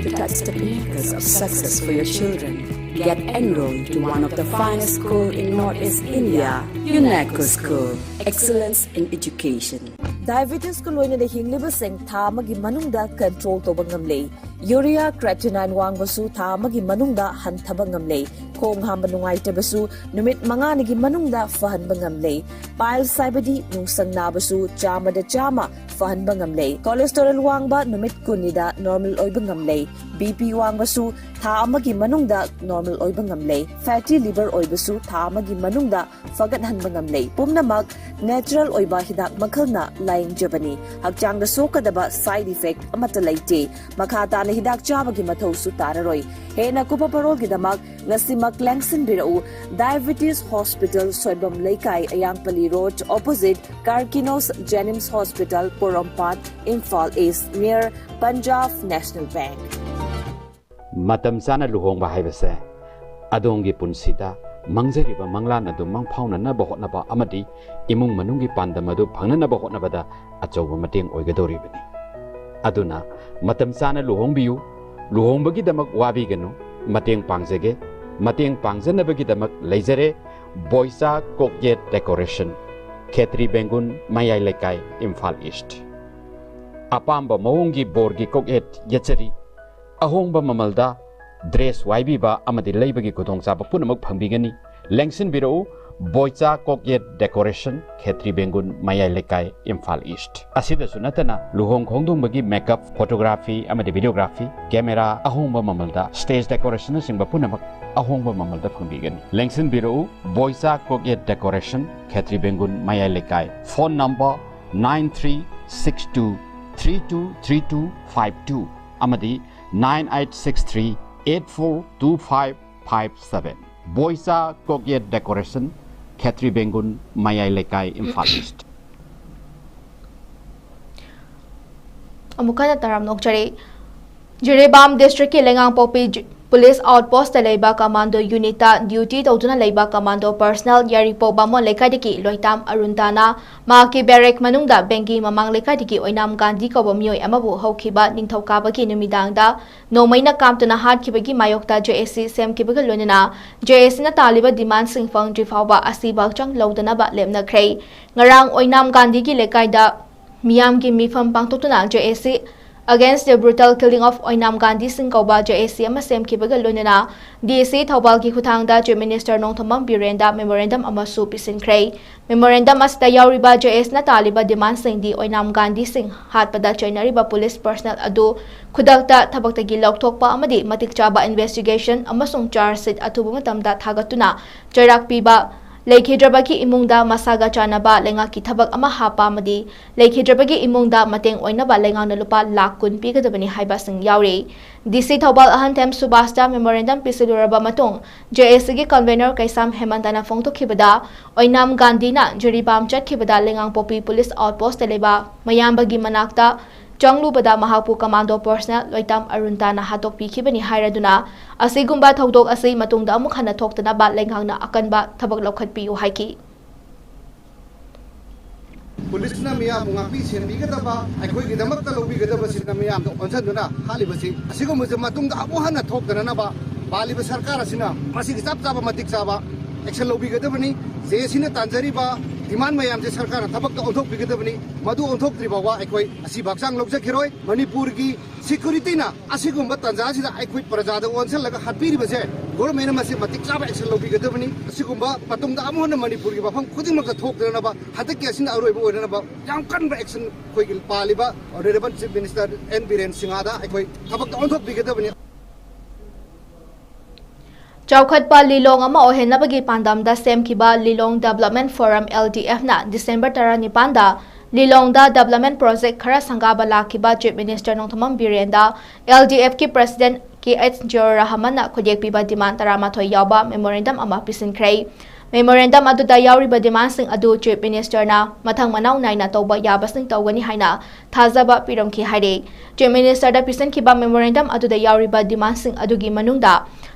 To touch the pinnacles of success for your children, get enrolled to one of the finest school in Northeast India, UNESCO School. Excellence in education. Diabetesꯀ ꯂꯣꯏꯅꯅ ꯍꯤꯡꯂꯤꯕꯁꯤꯡ ꯊꯥ ꯑꯃꯒꯤ ꯃꯅꯨꯡꯗ ꯀꯟꯇ꯭ꯔꯣꯜ ꯇꯧꯕ ꯉꯝꯂꯦ꯫ ꯌꯨꯔꯤꯌꯥ, ꯀ꯭ꯔꯦꯇꯤꯅꯥꯏꯟ ꯋꯥꯡꯕꯁꯨ ꯊꯥ ꯑꯃꯒꯤ ꯃꯅꯨꯡꯗ ꯍꯟꯊꯕ ꯉꯝꯂꯦ꯫ ꯈꯣꯡ ꯍꯥꯝꯕ ꯅꯨꯡꯉꯥꯏꯇꯕꯁꯨ ꯅꯨꯃꯤꯠ ꯃꯉꯥꯅꯤꯒꯤ ꯃꯅꯨꯡꯗ ꯐꯍꯟꯕ ꯉꯝꯂꯦ꯫ ꯄꯥꯏꯜꯁ ꯍꯥꯏꯕꯗꯤ ꯅꯨꯡꯁꯪ ꯅꯥꯕꯁꯨ ꯆꯥꯝꯃꯗ ꯆꯥꯝꯃ ꯐꯍꯟꯕ ꯉꯝꯂꯦ꯫ ꯀꯣꯂꯦꯁꯇꯦꯔꯣꯜ ꯋꯥꯡꯕ ꯅꯨꯃꯤꯠ ꯀꯨꯟꯅꯤꯗ ꯅꯣꯔꯃꯦꯜ ꯑꯣꯏꯕ ꯉꯝꯂꯦ꯫ ꯕꯤ ꯄꯤ ꯋꯥꯡꯕꯁꯨ ꯊꯥ ꯑꯃꯒꯤ ꯃꯅꯨꯡꯗ ꯅꯣꯔꯃꯦꯜ ꯑꯣꯏꯕ ꯉꯝꯂꯦ꯫ ꯐꯦꯇꯤ ꯂꯤꯚꯔ ꯑꯣꯏꯕꯁꯨ ꯊꯥ ꯑꯃꯒꯤ ꯃꯅꯨꯡꯗ ꯐꯒꯠꯍꯟꯕ ꯉꯝꯂꯦ꯫ ꯄꯨꯝꯅꯃꯛ ꯅꯦꯆꯔꯦꯜ ꯑꯣꯏꯕ ꯍꯤꯗꯥꯛ ꯃꯈꯜꯅ ꯂꯥꯌꯦꯡꯖꯕꯅꯤ꯫ ꯍꯛꯆꯥꯡꯗ ꯁꯣꯛꯀꯗꯕ ꯁꯥꯏꯗ ꯏꯐꯦꯛ ꯑꯃꯠꯇ ꯂꯩꯇꯦ꯫ ꯃꯈꯥ ꯇꯥꯅ ꯍꯤꯗꯥꯛ ꯆꯥꯕꯒꯤ ꯃꯊꯧꯁꯨ ꯇꯥꯔꯔꯣꯏ꯫ ꯍꯦꯟꯅ ꯑꯀꯨꯞꯄ ꯃꯔꯣꯜꯒꯤꯗꯃꯛ ꯉꯁꯤꯃꯛ ꯂꯦꯡꯁꯤꯟꯕꯤꯔꯛꯎ꯫ Diabetes Hospital, ꯁꯣꯏꯕꯝ ꯂꯩꯀꯥꯏ, ꯑꯌꯥꯡꯄꯜꯂꯤ ꯔꯣꯗ, ꯑꯣꯄꯣꯖꯤꯠ ꯀꯥꯔꯀꯤꯅꯣꯁ ꯖꯦꯅꯤꯝꯁ ꯍꯣꯁꯄꯤꯇꯥꯜ, ꯄꯣꯔꯣꯝꯄꯥꯠ, ꯏꯝꯐꯥꯜ ꯏꯁ, near Punjab National Bank. ꯃꯇꯝ ꯆꯥꯅ ꯂꯨꯍꯣꯡꯕ ꯍꯥꯏꯕꯁꯦ ꯑꯗꯣꯝꯒꯤ ꯄꯨꯟꯁꯤꯗ ꯃꯪꯖꯔꯤꯕ ꯃꯪꯂꯥꯟ ꯑꯗꯨ ꯃꯪꯐꯥꯎꯅꯅꯕ ꯍꯣꯠꯅꯕ ꯑꯃꯗꯤ ꯏꯃꯨꯡ ꯃꯅꯨꯡꯒꯤ ꯄꯥꯟꯗꯝ ꯑꯗꯨ ꯐꯪꯅꯅꯕ ꯍꯣꯠꯅꯕꯗ ꯑꯆꯧꯕ ꯃꯇꯦꯡ ꯑꯣꯏꯒꯗꯧꯔꯤꯕꯅꯤ꯫ ꯑꯗꯨꯅ ꯃꯇꯝ ꯆꯥꯅ ꯂꯨꯍꯣꯡꯕꯤꯌꯨ꯫ ꯂꯨꯍꯣꯡꯕꯒꯤꯗꯃꯛ ꯋꯥꯕꯤꯒꯅꯨ, ꯃꯇꯦꯡ ꯄꯥꯡꯖꯒꯦ꯫ ꯃꯇꯦꯡ ꯄꯥꯡꯖꯅꯕꯒꯤꯗꯃꯛ ꯂꯩꯖꯔꯦ ꯕꯣꯏꯆꯥ ꯀꯣꯛꯌꯦꯠ ꯗꯦꯀꯣꯔꯦꯁꯟ, ꯈꯦꯇ꯭ꯔꯤ ꯕꯦꯡꯒꯨꯟ, ꯃꯌꯥꯏ ꯂꯩꯀꯥꯏ, ꯏꯝꯐꯥꯜ ꯏꯁ꯭ꯠ꯫ ꯑꯄꯥꯝꯕ ꯃꯑꯣꯡꯒꯤ ꯕꯣꯔꯒꯤ ꯀꯣꯛꯌꯦꯠ ꯌꯦꯠꯆꯔꯤ꯫ ꯑꯍꯣꯡꯕ ꯃꯃꯜꯗ ꯗ꯭ꯔꯦꯁ ꯋꯥꯏꯕꯤꯕ ꯑꯃꯗꯤ ꯂꯩꯕꯒꯤ ꯈꯨꯗꯣꯡꯆꯥꯕ ꯄꯨꯝꯅꯃꯛ ꯐꯪꯕꯤꯒꯅꯤ꯫ ꯂꯦꯡꯁꯤꯟꯕꯤꯔꯛꯎ, ꯕꯣꯏꯆꯥ ꯀꯣꯛꯌꯦꯠ ꯗꯦꯀꯣꯔꯦꯁꯟ, ꯈꯦꯇ꯭ꯔꯤ ꯕꯦꯡꯒꯨꯟ, ꯃꯌꯥꯏ ꯂꯩꯀꯥꯏ, ꯏꯝꯐꯥꯜ ꯏꯁ꯭ꯠ꯫ ꯑꯁꯤꯗꯁꯨ ꯅꯠꯇꯅ ꯂꯨꯍꯣꯡ ꯈꯣꯡꯗꯣꯡꯕꯒꯤ ꯃꯦꯀꯞ, ꯐꯣꯇꯣꯒ꯭ꯔꯥꯐꯤ ꯑꯃꯗꯤ ꯚꯤꯗꯤꯑꯣꯒ꯭ꯔꯥꯐꯤ, ꯀꯦꯃꯦꯔꯥ ꯑꯍꯣꯡꯕ ꯃꯃꯜꯗ, ꯁ꯭ꯇꯦꯖ ꯗꯦꯀꯣꯔꯦꯁꯟꯅꯆꯤꯡꯕ ꯄꯨꯝꯅꯃꯛ ꯑꯍꯣꯡꯕ ꯃꯃꯜꯗ ꯐꯪꯕꯤꯒꯅꯤ꯫ ꯂꯦꯡꯁꯤꯟꯕꯤꯔꯛꯎ, ꯕꯣꯏꯆꯥ ꯀꯣꯛꯌꯦꯠ ꯗꯦꯀꯣꯔꯦꯁꯟ, ꯈꯦꯇ꯭ꯔꯤ ꯕꯦꯡꯒꯨꯟ, ꯃꯌꯥꯏ ꯂꯩꯀꯥꯏ꯫ Phone number nine three six two three two three two five two ꯑꯃꯗꯤ nine eight six three eight four two five five seven꯫ ꯕꯣꯏꯆꯥ ꯀꯣꯛꯌꯦꯠ ꯗꯦꯀꯣꯔꯦꯁꯟ, ꯈꯦꯇ꯭ꯔꯤ ꯕꯦꯡꯒꯨꯟ, ꯃꯌꯥꯏ ꯂꯩꯀꯥꯏ, ꯏꯝꯐꯥꯜ ꯏꯁ꯭ꯠ꯫ ꯑꯃꯨꯛ ꯍꯟꯅ ꯇꯔꯥꯝꯅ ꯑꯣꯛꯆꯔꯤ꯫ ꯖꯤꯔꯤꯕꯥꯝ ꯗꯤꯁꯇ꯭ꯔꯤꯛꯀꯤ ꯂꯩꯉꯥꯡꯄꯣꯛꯄꯤ ꯖꯤ-, ꯄꯨꯂꯤꯁ ꯑꯥꯎꯠꯄꯣꯁꯇ ꯂꯩꯕ ꯀꯃꯥꯟꯗꯣ ꯌꯨꯅꯤꯠꯇ ꯗ꯭ꯌꯨꯇꯤ ꯇꯧꯗꯨꯅ ꯂꯩꯕ ꯀꯃꯥꯟꯗꯣ ꯄꯔꯁꯅꯦꯜ ꯌꯥꯏꯔꯤꯄꯣꯛ ꯕꯥꯃꯣꯟ ꯂꯩꯀꯥꯏꯗꯒꯤ ꯂꯣꯏꯇꯥꯝ ꯑꯔꯨꯟꯇꯥꯅ ꯃꯍꯥꯛꯀꯤ ꯕꯦꯔꯦꯛ ꯃꯅꯨꯡꯗ ꯕꯦꯡꯒꯤ ꯃꯃꯥꯡ ꯂꯩꯀꯥꯏꯗꯒꯤ ꯑꯣꯏꯅꯥꯝ ꯒꯥꯟꯙꯤ ꯀꯧꯕ ꯃꯤꯑꯣꯏ ꯑꯃꯕꯨ ꯍꯧꯈꯤꯕ ꯅꯤꯡꯊꯧꯀꯥꯕꯒꯤ ꯅꯨꯃꯤꯗꯥꯡꯗ ꯅꯣꯡꯃꯩꯅ ꯀꯥꯞꯇꯨꯅ ꯍꯥꯠꯈꯤꯕꯒꯤ ꯃꯥꯌꯣꯛꯇ ꯖꯦ ꯑꯦ ꯁꯤ ꯁꯦꯝꯈꯤꯕꯒ ꯂꯣꯏꯅꯅ ꯖꯦ ꯑꯦ ꯁꯤꯅ ꯇꯥꯜꯂꯤꯕ ꯗꯤꯃꯥꯟꯁꯤꯡ ꯐꯪꯗ꯭ꯔꯤ ꯐꯥꯎꯕ ꯑꯁꯤꯕ ꯍꯛꯆꯥꯡ ꯂꯧꯗꯅꯕ ꯂꯦꯞꯅꯈ꯭ꯔꯦ꯫ ꯉꯔꯥꯡ ꯑꯣꯏꯅꯥꯝ ꯒꯥꯟꯙꯤꯒꯤ ꯂꯩꯀꯥꯏꯗ ꯃꯤꯌꯥꯝꯒꯤ ꯃꯤꯐꯝ ꯄꯥꯡꯊꯣꯛꯇꯨꯅ J A C Against the Brutal Killing of ꯑꯣꯏꯅꯥꯝ ꯒꯥꯟꯙꯤ ꯁꯤꯡ ꯀꯧꯕ J A C ꯑꯃ ꯁꯦꯝꯈꯤꯕꯒ ꯂꯣꯏꯅꯅ D C ꯊꯧꯕꯥꯜꯒꯤ ꯈꯨꯠꯊꯥꯡꯗ Chief Minister ꯅꯣꯡꯊꯣꯝꯕꯝ ꯕꯤꯔꯦꯟꯗ memorandum ꯑꯃꯁꯨ ꯄꯤꯁꯤꯟꯈ꯭ꯔꯦ꯫ Memorandum ꯑꯁꯤꯗ ꯌꯥꯎꯔꯤꯕ J A Cꯅ ꯇꯥꯜꯂꯤꯕ ꯗꯤꯃꯥꯟꯁꯤꯡꯗꯤ ꯑꯣꯏꯅꯥꯝ ꯒꯥꯟꯙꯤ ꯁꯤꯡ ꯍꯥꯠꯄꯗ ꯆꯩꯅꯔꯤꯕ ꯄꯨꯂꯤꯁ ꯄꯔꯁꯅꯦꯜ ꯑꯗꯨ ꯈꯨꯗꯛꯇ ꯊꯕꯛꯇꯒꯤ ꯂꯧꯊꯣꯛꯄ ꯑꯃꯗꯤ ꯃꯇꯤꯛ ꯆꯥꯕ investigation ꯑꯃꯁꯨꯡ charge sheet ꯑꯊꯨꯕ ꯃꯇꯝꯗ ꯊꯥꯒꯠꯇꯨꯅ ꯆꯩꯔꯥꯛ ꯄꯤꯕ, ꯂꯩꯈꯤꯗ꯭ꯔꯕꯒꯤ ꯏꯃꯨꯡꯗ ꯃꯁꯥꯒ ꯆꯥꯟꯅꯕ ꯂꯩꯉꯥꯛꯀꯤ ꯊꯕꯛ ꯑꯃ ꯍꯥꯞꯄ ꯑꯃꯗꯤ ꯂꯩꯈꯤꯗ꯭ꯔꯕꯒꯤ ꯏꯃꯨꯡꯗ ꯃꯇꯦꯡ ꯑꯣꯏꯅꯕ ꯂꯩꯉꯥꯛꯅ ꯂꯨꯄꯥ ꯂꯥꯈ ꯀꯨꯟ ꯄꯤꯒꯗꯕꯅꯤ ꯍꯥꯏꯕꯁꯤꯡ ꯌꯥꯎꯔꯤ꯫ D C ꯊꯧꯕꯥꯜ ꯑꯍꯟꯊꯦꯝ ꯁꯨꯕꯥꯁꯇ memorandum ꯄꯤꯁꯤꯜꯂꯨꯔꯕ ꯃꯇꯨꯡ, J A Cꯒꯤ convener ꯀꯩꯁꯥꯝ ꯍꯦꯃꯟꯇꯅ ꯐꯣꯡꯗꯣꯛꯈꯤꯕꯗ, ꯑꯣꯏꯅꯥꯝ ꯒꯥꯟꯙꯤꯅ ꯖꯤꯔꯤꯕꯥꯝ ꯆꯠꯈꯤꯕꯗ ꯂꯩꯉꯥꯡꯄꯣꯛꯄꯤ ꯄꯨꯂꯤꯁ ꯑꯥꯎꯠꯄꯣꯁꯇ ꯂꯩꯕ ꯃꯌꯥꯝꯕꯒꯤ ꯃꯅꯥꯛꯇ ꯆꯪꯂꯨꯕꯗ ꯃꯍꯥꯛꯄꯨ ꯀꯃꯥꯟꯗꯣ ꯄꯔꯁꯅꯦꯜ ꯂꯣꯏꯇꯥꯝ ꯑꯔꯨꯟꯇꯥꯅ ꯍꯥꯠꯇꯣꯛꯄꯤꯈꯤꯕꯅꯤ ꯍꯥꯏꯔꯗꯨꯅ, ꯑꯁꯤꯒꯨꯝꯕ ꯊꯧꯗꯣꯛ ꯑꯁꯤ ꯃꯇꯨꯡꯗ ꯑꯃꯨꯛ ꯍꯟꯅ ꯊꯣꯛꯇꯅꯕ ꯂꯩꯉꯥꯛꯅ ꯑꯀꯟꯕ ꯊꯕꯛ ꯂꯧꯈꯠꯄꯤꯌꯨ ꯍꯥꯏꯈꯤ꯫ ꯄꯨꯂꯤꯁꯅ ꯃꯤꯌꯥꯝꯕꯨ ꯉꯥꯛꯄꯤ ꯁꯦꯟꯕꯤꯒꯗꯕ, ꯑꯩꯈꯣꯏꯒꯤꯗꯃꯛꯇ ꯂꯧꯕꯤꯒꯗꯕꯁꯤꯡꯅ ꯃꯤꯌꯥꯝꯗ ꯑꯣꯟꯁꯤꯟꯗꯨꯅ ꯍꯥꯠꯂꯤꯕꯁꯤ ꯑꯁꯤꯒꯨꯝꯕꯁꯦ ꯃꯇꯨꯡꯗ ꯑꯃꯨꯛ ꯍꯟꯅ ꯊꯣꯛꯇꯅꯅꯕ ꯄꯥꯜꯂꯤꯕ ꯁꯔꯀꯥꯔ ꯑꯁꯤꯅ ꯃꯁꯤꯒꯤ ꯆꯞ ꯆꯥꯕ ꯃꯇꯤꯛ ꯆꯥꯕ ꯑꯦꯛꯁꯟ ꯂꯧꯕꯤꯒꯗꯕꯅꯤ꯫ ꯖꯦ ꯑꯦ ꯁꯤꯅ ꯇꯥꯟꯖꯔꯤꯕ ꯗꯤꯃꯥꯟ ꯃꯌꯥꯝꯁꯦ ꯁꯔꯀꯥꯔꯅ ꯊꯕꯛꯇ ꯑꯣꯟꯊꯣꯛꯄꯤꯒꯗꯕꯅꯤ꯫ ꯃꯗꯨ ꯑꯣꯟꯊꯣꯛꯇ꯭ꯔꯤ ꯐꯥꯎꯕ ꯑꯩꯈꯣꯏ ꯑꯁꯤꯕ ꯍꯛꯆꯥꯡ ꯂꯧꯖꯈꯤꯔꯣꯏ꯫ ꯃꯅꯤꯄꯨꯔꯒꯤ ꯁꯦꯀ꯭ꯌꯨꯔꯤꯇꯤꯅ ꯑꯁꯤꯒꯨꯝꯕ ꯇꯥꯟꯖꯥꯁꯤꯗ ꯑꯩꯈꯣꯏ ꯄ꯭ꯔꯖꯥꯗ ꯑꯣꯟꯁꯤꯜꯂꯒ ꯍꯥꯠꯄꯤꯔꯤꯕꯁꯦ ꯒꯣꯔꯃꯦꯟꯅ ꯃꯁꯤ ꯃꯇꯤꯛ ꯆꯥꯕ ꯑꯦꯛꯁꯟ ꯂꯧꯕꯤꯒꯗꯕꯅꯤ꯫ ꯑꯁꯤꯒꯨꯝꯕ ꯃꯇꯨꯡꯗ ꯑꯃꯨꯛ ꯍꯟꯅ ꯃꯅꯤꯄꯨꯔꯒꯤ ꯃꯐꯝ ꯈꯨꯗꯤꯡꯃꯛꯇ ꯊꯣꯛꯇꯅꯅꯕ ꯍꯟꯗꯛꯀꯤ ꯑꯁꯤꯅ ꯑꯔꯣꯏꯕ ꯑꯣꯏꯅꯅꯕ ꯌꯥꯝ ꯀꯟꯕ ꯑꯦꯛꯁꯟ ꯑꯩꯈꯣꯏꯒꯤ ꯄꯥꯜꯂꯤꯕ honourable chief minister N Biren ꯁꯤꯡꯍꯗ ꯑꯩꯈꯣꯏ ꯊꯕꯛꯇ ꯑꯣꯟꯊꯣꯛꯄꯤꯒꯗꯕꯅꯤ꯫ ꯆꯥꯎꯈꯠꯄ ꯂꯤꯂꯣꯡ ꯑꯃ ꯑꯣꯏꯍꯟꯅꯕꯒꯤ ꯄꯥꯟꯗꯝꯗ ꯁꯦꯝꯈꯤꯕ Lilong development forum, L D ꯑꯦꯐꯅ ꯗꯤꯁꯦꯝꯕꯔ ꯇꯔꯥꯅꯤꯄꯥꯟꯗ ꯂꯤꯂꯣꯡꯗ ꯗꯦꯕꯂꯞꯃꯦꯟ ꯄ꯭ꯔꯣꯖꯦꯛ ꯈꯔ ꯁꯪꯒꯥꯕ ꯂꯥꯛꯈꯤꯕ ꯆꯤꯐ ꯃꯤꯅꯤꯁꯇꯔ ꯅꯣꯡꯊꯣꯝꯕꯝ ꯕꯤꯔꯦꯟꯗ ꯑꯦꯜ ꯗꯤ ꯑꯦꯐꯀꯤ ꯄ꯭ꯔꯁꯤꯗꯦꯟ ꯀꯦ ꯑꯩꯆ ꯖꯤꯌꯣꯔ ꯔꯍꯃꯟꯅ ꯈꯨꯗꯦꯛꯄꯤꯕ ꯗꯤꯃꯥꯟ ꯇꯔꯥꯃꯥꯊꯣꯏ ꯌꯥꯎꯕ ꯃꯦꯃꯣꯔꯦꯟꯗꯝ ꯑꯃ ꯄꯤꯁꯤꯟꯈ꯭ꯔꯦ꯫ ꯃꯦꯃꯣꯔꯦꯟꯗꯝ ꯑꯗꯨꯗ ꯌꯥꯎꯔꯤꯕ ꯗꯤꯃꯥꯟꯁꯤꯡ ꯑꯗꯨ ꯆꯤꯐ ꯃꯤꯅꯤꯁꯇꯔꯅ ꯃꯊꯪ ꯃꯅꯥꯎ ꯅꯥꯏꯅ ꯇꯧꯕ ꯌꯥꯕꯁꯤꯡ ꯇꯧꯒꯅꯤ ꯍꯥꯏꯅ ꯊꯥꯖꯕ ꯄꯤꯔꯝꯈꯤ ꯍꯥꯏꯔꯤ꯫ ꯆꯤꯐ ꯃꯤꯅꯤꯁꯇꯔꯗ ꯄꯤꯁꯤꯟꯈꯤꯕ ꯃꯦꯃꯣꯔꯦꯟꯗꯝ ꯑꯗꯨꯗ ꯌꯥꯎꯔꯤꯕ ꯗꯤꯃꯥꯟꯁꯤꯡ ꯑꯗꯨꯒꯤ ꯃꯅꯨꯡꯗ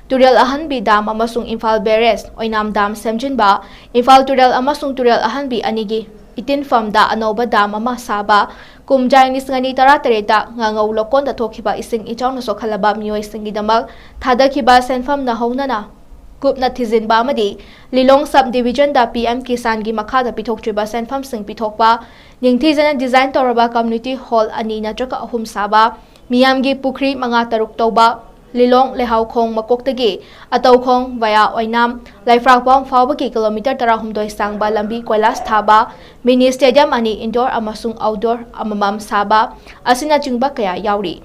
ꯇꯨꯔꯦꯜ ꯑꯍꯟꯕꯤ ꯗꯥꯝ ꯑꯃꯁꯨꯡ ꯏꯝꯐꯥꯜ ꯕꯦꯔꯦꯖ, ꯑꯣꯏꯅꯥꯝ ꯗꯥꯝ ꯁꯦꯝꯖꯤꯟꯕ, ꯏꯝꯐꯥꯜ ꯇꯨꯔꯦꯜ ꯑꯃꯁꯨꯡ ꯇꯨꯔꯦꯜ ꯑꯍꯟꯕꯤ ꯑꯅꯤꯒꯤ ꯏꯇꯤꯟꯐꯝꯗ ꯑꯅꯧꯕ ꯗꯥꯝ ꯑꯃ ꯁꯥꯕ, ꯀꯨꯝꯖꯥ ꯂꯤꯁꯤꯡ ꯑꯅꯤ ꯇꯔꯥꯇꯔꯦꯠꯇ ꯉꯥꯉꯧ ꯂꯧꯀꯣꯟꯗ ꯊꯣꯛꯈꯤꯕ ꯏꯁꯤꯡ ꯏꯆꯥꯎꯅ ꯁꯣꯛꯍꯜꯂꯕ ꯃꯤꯑꯣꯏꯁꯤꯡꯒꯤꯗꯃꯛ ꯊꯥꯗꯈꯤꯕ ꯁꯦꯟꯐꯝꯅ ꯍꯧꯅꯅ ꯀꯨꯞꯅ ꯊꯤꯖꯤꯟꯕ ꯑꯃꯗꯤ ꯂꯤꯂꯣꯡ ꯁꯕ ꯗꯤꯚꯤꯖꯟꯗ ꯄꯤ ꯑꯦꯝ ꯀꯤꯁꯥꯟꯒꯤ ꯃꯈꯥꯗ ꯄꯤꯊꯣꯛꯇ꯭ꯔꯤꯕ ꯁꯦꯟꯐꯝꯁꯤꯡ ꯄꯤꯊꯣꯛꯄ, ꯅꯤꯡꯊꯤꯖꯅ ꯗꯤꯖꯥꯏꯟ ꯇꯧꯔꯕ ꯀꯝꯃ꯭ꯌꯨꯅꯤꯇꯤ ꯍꯣꯜ ꯑꯅꯤ ꯅꯠꯇ꯭ꯔꯒ ꯑꯍꯨꯝ ꯁꯥꯕ, ꯃꯤꯌꯥꯝꯒꯤ ꯄꯨꯈ꯭ꯔꯤ ꯃꯉꯥ ꯇꯔꯨꯛ ꯇꯧꯕ, ꯂꯤꯂꯣꯡ ꯂꯩꯍꯥꯎꯈꯣꯡ ꯃꯀꯣꯛꯇꯒꯤ ꯑꯇꯧꯈꯣꯡ via ꯑꯣꯏꯅꯥꯝ ꯂꯩꯐ꯭ꯔꯥꯛꯄꯝ ꯐꯥꯎꯕꯒꯤ ꯀꯤꯂꯣꯃꯤꯇꯔ ꯇꯔꯥꯍꯨꯝꯗꯣꯏ ꯁꯥꯡꯕ ꯂꯝꯕꯤ ꯀꯣꯏꯂꯥꯁ ꯊꯥꯕ, ꯃꯤꯅꯤ ꯁ꯭ꯇꯦꯗꯤꯌꯝ ꯑꯅꯤ ꯏꯟꯗꯣꯔ ꯑꯃꯁꯨꯡ ꯑꯥꯎꯠꯗꯣꯔ ꯑꯃꯃꯝ ꯁꯥꯕ ꯑꯁꯤꯅꯆꯤꯡꯕ ꯀꯌꯥ ꯌꯥꯎꯔꯤ꯫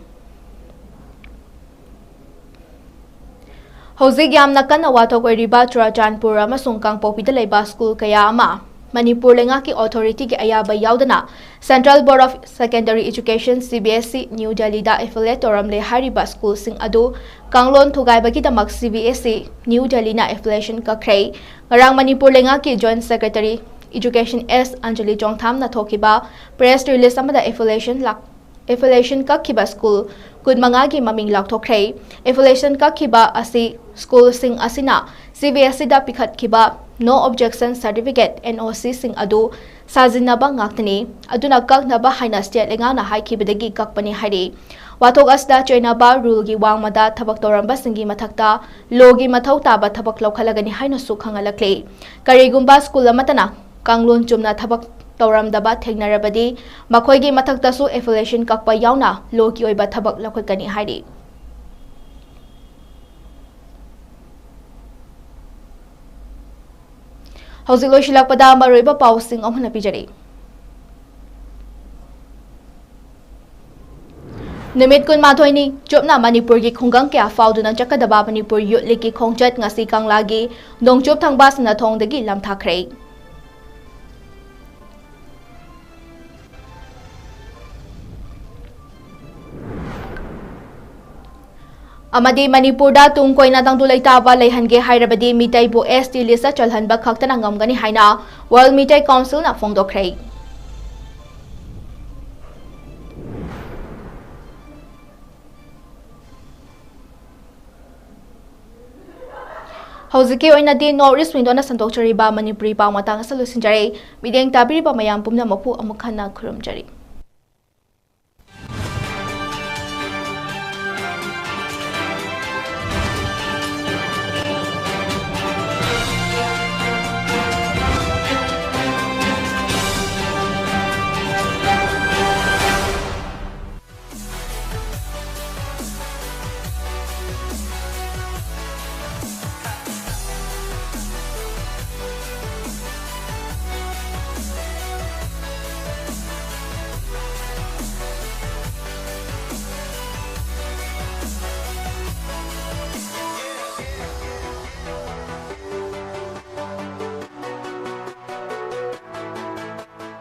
ꯍꯧꯖꯤꯛ ꯌꯥꯝꯅ ꯀꯟꯅ ꯋꯥꯊꯣꯛ ꯑꯣꯏꯔꯤꯕ ꯆꯨꯔꯥꯆꯥꯟꯄꯨꯔ ꯑꯃꯁꯨꯡ ꯀꯥꯡꯄꯣꯛꯄꯤꯗ ꯂꯩꯕ ꯁ꯭ꯀꯨꯜ ꯀꯌꯥ ꯑꯃ ꯃꯅꯤꯄꯨꯔ ꯂꯩꯉꯥꯛꯀꯤ ꯑꯣꯊꯣꯔꯤꯇꯤꯒꯤ ꯑꯌꯥꯕ ꯌꯥꯎꯗꯅ Central Board of Secondary Education, C B S E, new ꯗꯦꯜꯂꯤꯗ ꯑꯦꯐꯤꯂꯦꯠ ꯇꯧꯔꯝꯂꯦ ꯍꯥꯏꯔꯤꯕ ꯁ꯭ꯀꯨꯜꯁꯤꯡ ꯑꯗꯨ ꯀꯥꯡꯂꯣꯟ ꯊꯨꯒꯥꯏꯕꯒꯤꯗꯃꯛ C B S E, new ꯗꯦꯜꯂꯤꯅ ꯑꯦꯐꯤꯂꯦꯁꯟ ꯀꯛꯈ꯭ꯔꯦ꯫ ꯉꯔꯥꯡ ꯃꯅꯤꯄꯨꯔ ꯂꯩꯉꯥꯛꯀꯤ joint secretary education S Anjali ꯆꯣꯡꯊꯥꯝꯅ ꯊꯣꯛꯈꯤꯕ ꯄ꯭ꯔꯦꯁ ꯔꯤꯂꯤꯖ ꯑꯃꯗ ꯑꯦꯐꯤꯂꯦꯁꯟ ꯂꯥꯛ-, ꯑꯦꯐꯤꯂꯦꯁꯟ ꯀꯛꯈꯤꯕ ꯁ꯭ꯀꯨꯜ ꯀꯨꯟꯃꯉꯥꯒꯤ ꯃꯃꯤꯡ ꯂꯥꯎꯊꯣꯛꯈ꯭ꯔꯦ꯫ ꯑꯦꯐꯤꯂꯦꯁꯟ ꯀꯛꯈꯤꯕ ꯑꯁꯤ ꯁ꯭ꯀꯨꯜꯁꯤꯡ ꯑꯁꯤꯅ C B S E ꯗ ꯄꯤꯈꯠꯈꯤꯕ No Objection Certificate, N O C, ꯁꯤꯡ ꯑꯗꯨ ꯁꯥꯖꯤꯟꯅꯕ ꯉꯥꯛꯇꯅꯤ꯫ ꯑꯗꯨꯅ ꯀꯛꯅꯕ ꯍꯥꯏꯅ state ꯂꯩꯉꯥꯛꯅ ꯍꯥꯏꯈꯤꯕꯗꯒꯤ ꯀꯛꯄꯅꯤ ꯍꯥꯏꯔꯤ꯫ ꯋꯥꯊꯣꯛ ꯑꯁꯤꯗ ꯆꯩꯅꯕ rule ꯒꯤ ꯋꯥꯡꯃꯗ ꯊꯕꯛ ꯇꯧꯔꯝꯕꯁꯤꯡꯒꯤ ꯃꯊꯛꯇ law ꯒꯤ ꯃꯊꯧ ꯇꯥꯕ ꯊꯕꯛ ꯂꯧꯈꯠꯂꯒꯅꯤ ꯍꯥꯏꯅꯁꯨ ꯈꯪꯍꯜꯂꯛꯂꯤ꯫ ꯀꯔꯤꯒꯨꯝꯕ school ꯑꯃꯠꯇꯅ ꯀꯥꯡꯂꯣꯟ ꯆꯨꯝꯅ ꯊꯕꯛ ꯇꯧꯔꯝꯗꯕ ꯊꯦꯡꯅꯔꯕꯗꯤ ꯃꯈꯣꯏꯒꯤ ꯃꯊꯛꯇꯁꯨ affiliation ꯀꯛꯄ ꯌꯥꯎꯅ law ꯒꯤ ꯑꯣꯏꯕ ꯊꯕꯛ ꯂꯧꯈꯠꯀꯅꯤ ꯍꯥꯏꯔꯤ꯫ ꯍꯧꯖꯤꯛ ꯂꯣꯏꯁꯤꯜꯂꯛꯄꯗ ꯃꯔꯨꯑꯣꯏꯕ ꯄꯥꯎꯁꯤꯡ ꯑꯃꯨꯛ ꯍꯟꯅ ꯄꯤꯖꯔꯤ꯫ ꯅꯨꯃꯤꯠ ꯀꯨꯟꯃꯥꯊꯣꯏꯅꯤ ꯆꯨꯞꯅ ꯃꯅꯤꯄꯨꯔꯒꯤ ꯈꯨꯡꯒꯪ ꯀꯌꯥ ꯐꯥꯎꯗꯨꯅ ꯆꯠꯀꯗꯕ ꯃꯅꯤꯄꯨꯔ Youth League ꯀꯤ ꯈꯣꯡꯆꯠ ꯉꯁꯤ ꯀꯪꯂꯥꯒꯤ ꯅꯣꯡꯆꯨꯞ ꯊꯪꯕ ꯁꯤꯡꯅꯊꯣꯡꯗꯒꯤ ꯂꯝꯊꯥꯈ꯭ꯔꯦ꯫ ꯑꯃꯗꯤ ꯃꯅꯤꯄꯨꯔꯗ ꯇꯨꯡ ꯀꯣꯏꯅ ꯇꯪꯗꯨ ꯂꯩꯇꯥꯕ ꯂꯩꯍꯟꯒꯦ ꯍꯥꯏꯔꯕꯗꯤ ꯃꯤꯇꯩꯕꯨ S T list ꯆꯜꯍꯟꯕ ꯈꯛꯇꯅ ꯉꯝꯒꯅꯤ ꯍꯥꯏꯅ World Meitei Council ꯅ ꯐꯣꯡꯗꯣꯛꯈ꯭ꯔꯦ꯫ ꯍꯧꯖꯤꯛꯀꯤ ꯑꯣꯏꯅꯗꯤ North East Window ꯅ ꯁꯟꯗꯣꯛꯆꯔꯤꯕ ꯃꯅꯤꯄꯨꯔꯤ ꯄꯥꯎ ꯃꯇꯥꯡ ꯑꯁꯤ ꯂꯣꯏꯁꯤꯟꯖꯔꯦ꯫ ꯃꯤꯠꯌꯦꯡ ꯇꯥꯕꯤꯔꯤꯕ ꯃꯌꯥꯝ ꯄꯨꯝꯅꯃꯛꯄꯨ ꯑꯃꯨꯛ ꯍꯟꯅ ꯈꯨꯔꯨꯝꯖꯔꯤ꯫